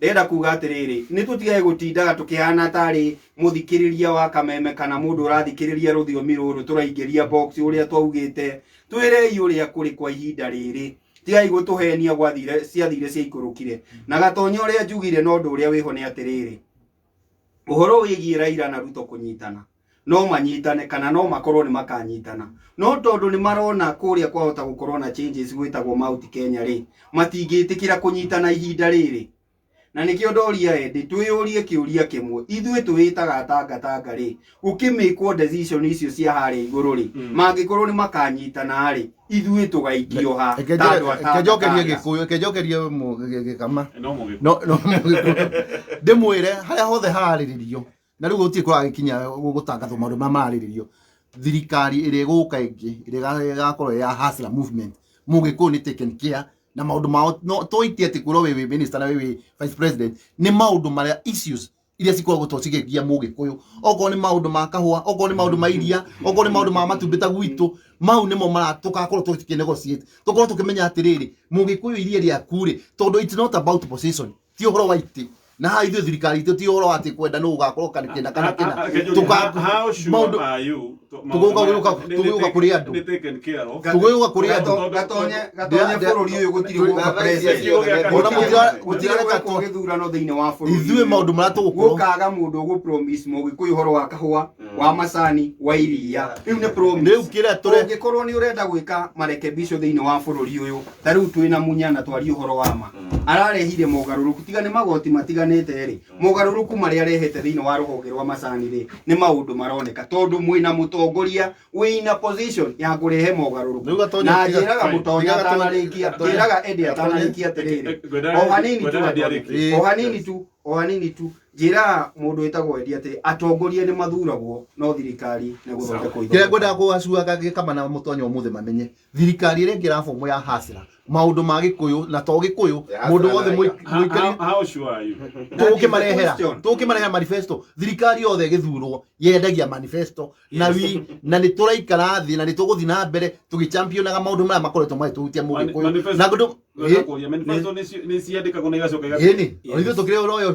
Ndĩrenda kuga atĩrĩrĩ, nĩ tũtigage gũtindaga tũkĩhana tarĩ mũthikĩrĩria wa kameme kana mũndũ ũrathikĩrĩria rũthiomi rũrũ tũraingĩria box ũrĩa twaugĩte. Twĩrei ũrĩa kũrĩ kwa ihinda rĩrĩ, tigai gũtũhenia. Gwathire ciathire ciaikũrũkire na Gatonya ũrĩa njugire, no ũndũ ũrĩa wĩho nĩ atĩrĩrĩ, ũhoro wĩgiĩ Raila na Ruto kũnyitana, no manyitane kana no makorwo nĩ makanyitana, no tondũ nĩ marona kũrĩa kwahota gũkorwo na changes gwĩtagwo Mount Kenya rĩ, matingĩtĩkĩra kũnyitana ihinda rĩrĩ. Na nĩkĩo ndoria Endi twĩyũrie kĩũria kĩmwe, ithuĩ twĩĩtaga tangatanga rĩ, gũkĩmĩkwo decision icio cia harĩa igũrũ rĩ, mangĩkorwo nĩ makanyitana rĩ, ithuĩ tũgaikio ha ta andũ a Reke njokerie Tangatanga? Gĩkũyũ, reke njokerie Gĩkama. No mũgĩkũyũ. No Mũgĩkũyũ. Ndĩmwĩre harĩa hothe hararĩrĩrio, na rĩu gũtirĩ kũragĩkinya gũtangathwo maũndũ marĩa mararĩrĩrio, thirikari ĩrĩa ĩgũka ĩngĩ ĩrĩa ĩgakorwo ya Hustler movement, Mũgĩkũyũ nĩ taken care na maũndũ mao. No toitie atĩ kwĩrwo wĩ minister na wĩ vice president, nĩ maũndũ marĩa issues iria cikoragwo to cikĩgia Mũgĩkũyũ, okorwo nĩ maũndũ ma kahũa, okorwo nĩ maũndũ ma iria, okorwo nĩ maũndũ ma matumbĩ ta gwitũ, mau nĩmo mara tũgakorwo tũkĩ negotiate, tũkorwo tũkĩmenya atĩrĩrĩ, Mũgĩkũyũ iria rĩaku rĩ, tondũ it's not about position, ti ũhoro wa itĩ, na haha ithuĩ thirikari itũ ti ũhoro wa atĩ kwenda nũ ũgakorwo kana kĩna kana kĩna. How sure maũndũ- are you? Tũgũka kũrĩ andũ. Nĩ taken care of. Tũgũka kũrĩ andũ. Gatonye, Gatonye, bũrũri ũyũ gũtirĩ gũka president. Ona Gũtirĩ mũtirareka gwekwo gĩthurano thĩinĩ wa bũrũri ithuĩ maũndũ marĩa tũgũkorwo gũkaga mũndũ ũgũ promise Mũgĩkũyũ ũhoro wa kahũa, wa macani, wa iria, rĩu nĩ promise. Rĩu kĩrĩa tũre Ũngĩkorwo nĩ ũrenda gwĩka marekebisho thĩinĩ wa bũrũri ũyũ, ta rĩu twĩna Munya na twarie ũhoro wa ma, ararehire mogarũrũku, tiga nĩ magoti matiganĩte rĩ, mogarũrũku marĩa arehete thĩinĩ wa rũhonge rwa macani rĩ, nĩ maũndũ maroneka, tondũ mwĩna mũtongoria wĩ in a position ya kũrehe mogarũrũku. Rĩu Gatonya, Na tiga- njĩraga Mũtonya tiga Gatonya- atanarĩkia, Gatonya- njĩraga Eddie atanarĩkia atĩrĩrĩ, o hanini tu, Ngwendaga Gatonya, ndiarĩkie. o hanini tu, o hanini tu, njĩraga mũndũ wĩtagwo Eddie atĩ atongoria nĩ mathuragwo, no thirikari nĩ gũthondekwo Kĩrĩa ithondekagwo. ngwendaga kũgacuaga Gĩkama na Mũtonya ũmũthĩ mamenye, thirikari ĩrĩa ĩngĩ ĩrabomo ya hasira maũndũ ma Gĩkũyũ na to Gĩkũyũ, Ya mũndũ Hustler wothe na mũikari. How sure are you? Tũgũkĩmarehera Question. tũgũkĩmarehera manifesto. Thirikari yothe ĩgĩthurwo yendagia manifesto, na wi na nĩ tũraikara thĩ na nĩ tũgũthiĩ na mbere tũgĩchampionaga maũndũ marĩa makoretwo magĩtũhutia Mũgĩkũyũ Manifesto- na ngũndũ Ngwendaga kũũria, manifesto nĩ ciandĩkagwo na igacoka ĩni ithuĩ tũkĩrĩ royo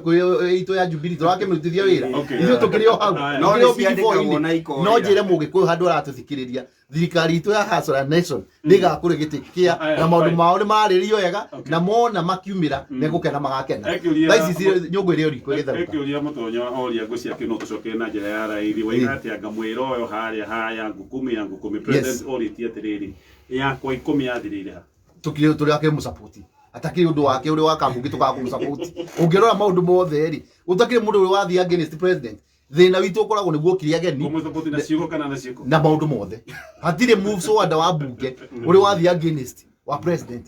itũ ya Jubilee tũrakĩmĩrutithia wĩra. Okay. Ithuĩ tũkĩrĩ o hau. Aya. No Tũkĩrĩ o nĩ ciandĩkagwo big four-inĩ. na ikorĩra. No njĩre mũgĩkũyũ handũ aratũthikĩrĩria thirikari itũ ya Hustler Nation nĩgakũrĩ gĩtĩ kĩa Aya, na maũndũ fine. mao nĩ mararĩrio wega Okay. na mona makiumĩra megũkena magakena. Ekĩũria- Thaa ici nyũngũ ĩrĩ o riko ĩgĩtherũka. Ekĩũria mũtonya oria ngwĩciria no tũcokerie na njĩra ya raithi waiga atĩa ngamwĩra ũyũ harĩa haya ngukumi ya ngukumi president orĩtie atĩrĩrĩ yakwa ikũmi yathirĩire ha Tukire turi ake musapoti atakiri undu wake uri wa kambungi tukaga kumusupport ungirora maundu mothe ri utakiri mundu uri wathi against president thina witu ukoragwo niguo kiri ageni kũmũsupport na ciugo kana na ciĩko na maundu mothe hatire moves wanda wa bunge uri wathi against wa president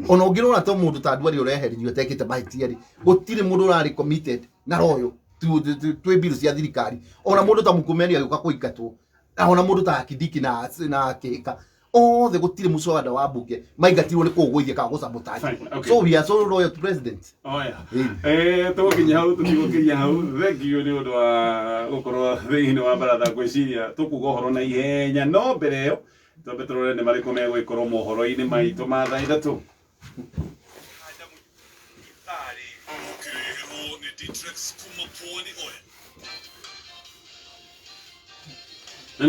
ona ungirora to mundu ta ndwari ureheririo atekite mahitia ri gutire mundu urari committed na royo twi mbiru cia thirikari ona mundu ta mukumeni agiuka kuingatwo na ona mundu ta Kindiki na na Kihika othe gutire muswada wa bunge maingatirwo ni kugwithia kana gusabotage. Fine, okay. So we are so loyal to president. Oya. Tũgũkinya hau tũtigũkinya hau thengiũ nĩ ũndũ wa gũkorwo thĩinĩ wa baratha ngwĩciria tũkuga ũhoro na ihenya no mbere ĩyo twambe tũrore nĩ marĩkũ megũgĩkorwo mohoro-inĩ maitũ ma thaa ithatũ.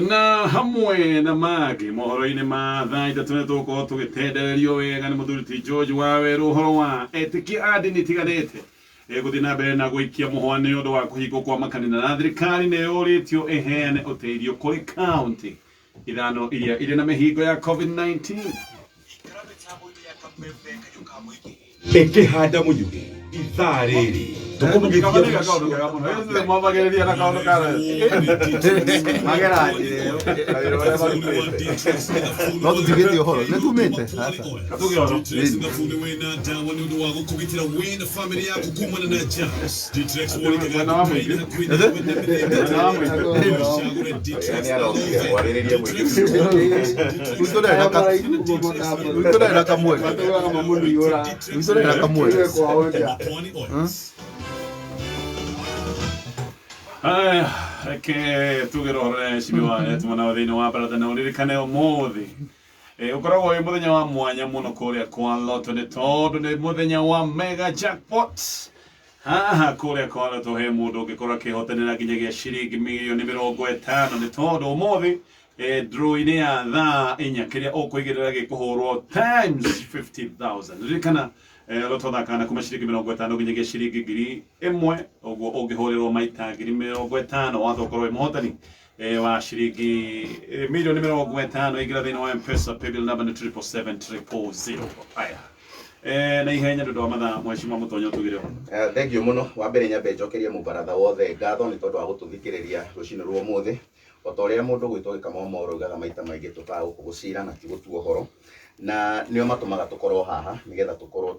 Na hamwe na mangĩ mohoro-inĩ ma thaa ithatũ nĩ tũgũkorwo tũgĩtendererio wega nĩ mũthuri ti George Wawerũ ũhoro wa etĩkia a ndini itiganĩte gũthiĩ na mbere na gũikia mũhwa nĩ ũndũ wa kũhingwo kwa makanitha na thirikari nĩ yũrĩtio ĩheane ũteithio kũrĩ kaunti ithano iria irĩ na mĩhingo ya COVID-19. Ĩkĩhanda mũnyugĩ ithaa rĩrĩ tũkũmenyithia Mwambagĩrĩria na kaũndũ ka Magera njĩra ĩyo, kawĩra ũrĩa marutĩte. No tutigĩte ũhoro nĩ tumĩte aca. Tuge ũhoro. Mwena wa mũingĩ. Mwena wa mũingĩ. Yani arokire kwarĩrĩria mũingĩ. Gwitũ ndarĩ na gwitũ ndarĩ na kamweke. Matũraga mamũniũra. Gwitũ ndarĩ na kamweke. Kwao nja. Aya, reke tuge ũhoro na heshimiwa arĩa tuma nao thĩinĩ wa baratha na ũririkane ũmũthĩ ũkoragwo wĩ mũthenya wa mwanya mũno kũrĩa kwa Lotto nĩ tondũ nĩ mũthenya wa mega jackpot haha kũrĩa kwa Lotto he mũndũ ũngĩkorwo akĩhotanĩra nginyagia ciringi mirioni 50 nĩ tondũ ũmũthĩ draw-inĩ ya thaa inya kĩrĩa ũkũigĩrĩra gĩkũhũrwo times 50,000 ririkana Lotto thakaga na kuma ciringi 50 nginyagia ciringi 1,000 ũguo ũngĩhũrĩrwo maita 50,000 watho ũkorwo wĩ mũhotani wa ciringi mirioni 50 ingĩra thĩinĩ wa M-Pesa paybill number nĩ 777 000. Aya, na ihenya nĩ ũndũ wa mathaa mheshimiwa mũtonyo tugire ũhoro. Thank you mũno. Wa mbere nyambe njokerie mũbaratha wothe ngatho nĩ tondũ wa gũtũthikĩrĩria rũcinĩ rwa ũmũthĩ. O ta ũrĩa mũndũ gwĩtwo Gĩkama Moro augaga maita maingĩ tũkaga gũkũ gũcira na ti gũtua ũhoro. Na nĩo matũmaga tũkorwo haha nĩgetha tũkorwo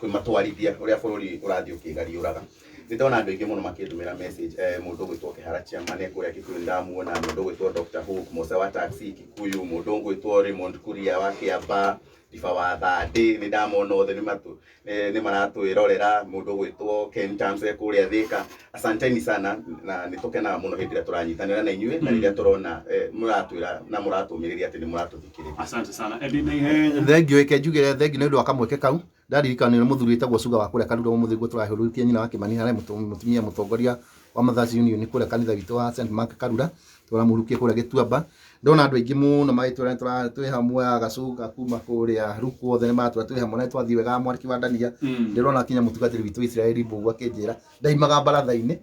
tũkĩmatwarithia ũrĩa bũrũri ũrathiĩ ũkĩgariũraga. Nĩ ndona andũ aingĩ mũno makĩndũmĩra message, mũndũ ũgwĩtwo Kĩhara Chairman e kũrĩa Kikuyu nĩndamuona, mũndũ ũgwĩtwo Dr. Hook Mose wa taxi Kikuyu, mũndũ ũgwĩtwo Raymond Kuria wa Kĩamba, Ndiba wa Thandĩ nĩ ndamona othe nĩ maratwĩrorera, mũndũ ũgwĩtwo Ken Tams e kũrĩa Thĩka. Asanteni sana na nĩ tũkenaga mũno hĩndĩ ĩrĩa tũranyitanĩra na inyuĩ na rĩrĩa tũrona mũratwĩra na mũratũmĩrĩria atĩ nĩ mũratũthikĩrĩria. Asante sana Eddie na ihenya. Thank you eke njugire thank you nĩ ũndũ wa kamweke kau ndaririkana nĩ mũthuri wĩtagwo Suga wa kũrĩa Karura ũmũthĩ guo tũrahũrũkia nyina wa Kĩmani harĩa mũtumia mũtongoria wa Mothers Union kũrĩa kanitha witũ wa St Mark Karura tũramũhurukia kũrĩa Gĩtuamba. Ndona andũ aingĩ mũno magĩtwĩra twĩ hamwe agacuka kuma kũrĩa Ruku othe nĩ maratwĩra twĩ hamwe na twathiĩ wega mwarĩki wa Ndania. Ndĩrona kinya mũtungatĩri witũ Israeli Mbũgũ akĩnjĩra ndaimaga baratha-inĩ.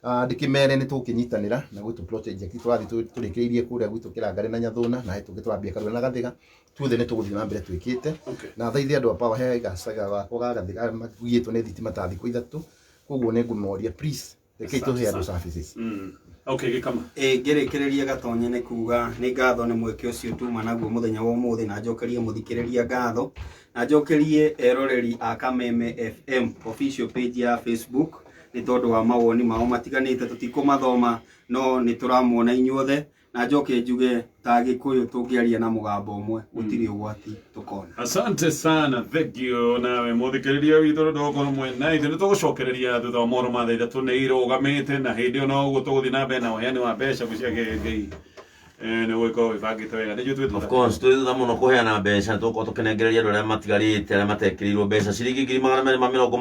Ndĩkĩmere nĩ tũkĩnyitanĩra na gwitũ project tũrathiĩ tũrĩkĩrĩirie kũrĩa gwitũ Kĩrangarĩ na Nyathũna na he tũngĩ tũrambia Karura na Gathĩga tuothe nĩ tũgũthiĩ na mbere twĩkĩte. Na thaa andũ a power he gacaga gakwa ga Gathĩga makuĩtwo nĩ thitima ta thikũ ithatũ koguo nĩ ngũmoria please rekei tũhe andũ services. Okay, Gĩkama. Ngĩrĩkĩrĩria Gatonye nĩ kuga nĩ ngatho nĩ mweke ũcio tuma naguo mũthenya wa ũmũthĩ na njokerie mũthikĩrĩria ngatho na njokerie eroreri a Kameme FM official page ya Facebook nĩ tondũ wa mawoni mao matiganĩte tũtikũmathoma no nĩ tũramuona inyuothe na njoke njuge ta Gĩkũyũ tũngĩaria na mũgambo ũmwe gũtirĩ ũgwati tũkona. Asante sana, thank you nawe mũthikĩrĩria witũ nĩ tũgũkorwo mwena ithuĩ nĩ tũgũcokereria thutha wa mohoro ma thaa ithatũ nĩ irũgamĩte na hĩndĩ ĩyo no ũguo tũgũthiĩ na mbere na ũheani wa mbeca gwĩciria Ngai nĩ ũgũgĩkorwo wĩbangĩte wega nĩ ithuĩ twĩ Of thutha. course twĩ thutha mũno kũheana mbeca tũgũkorwo tũkĩnengereria andũ arĩa matigarĩte arĩa matekĩrĩirwo mbeca ciringi 220,000.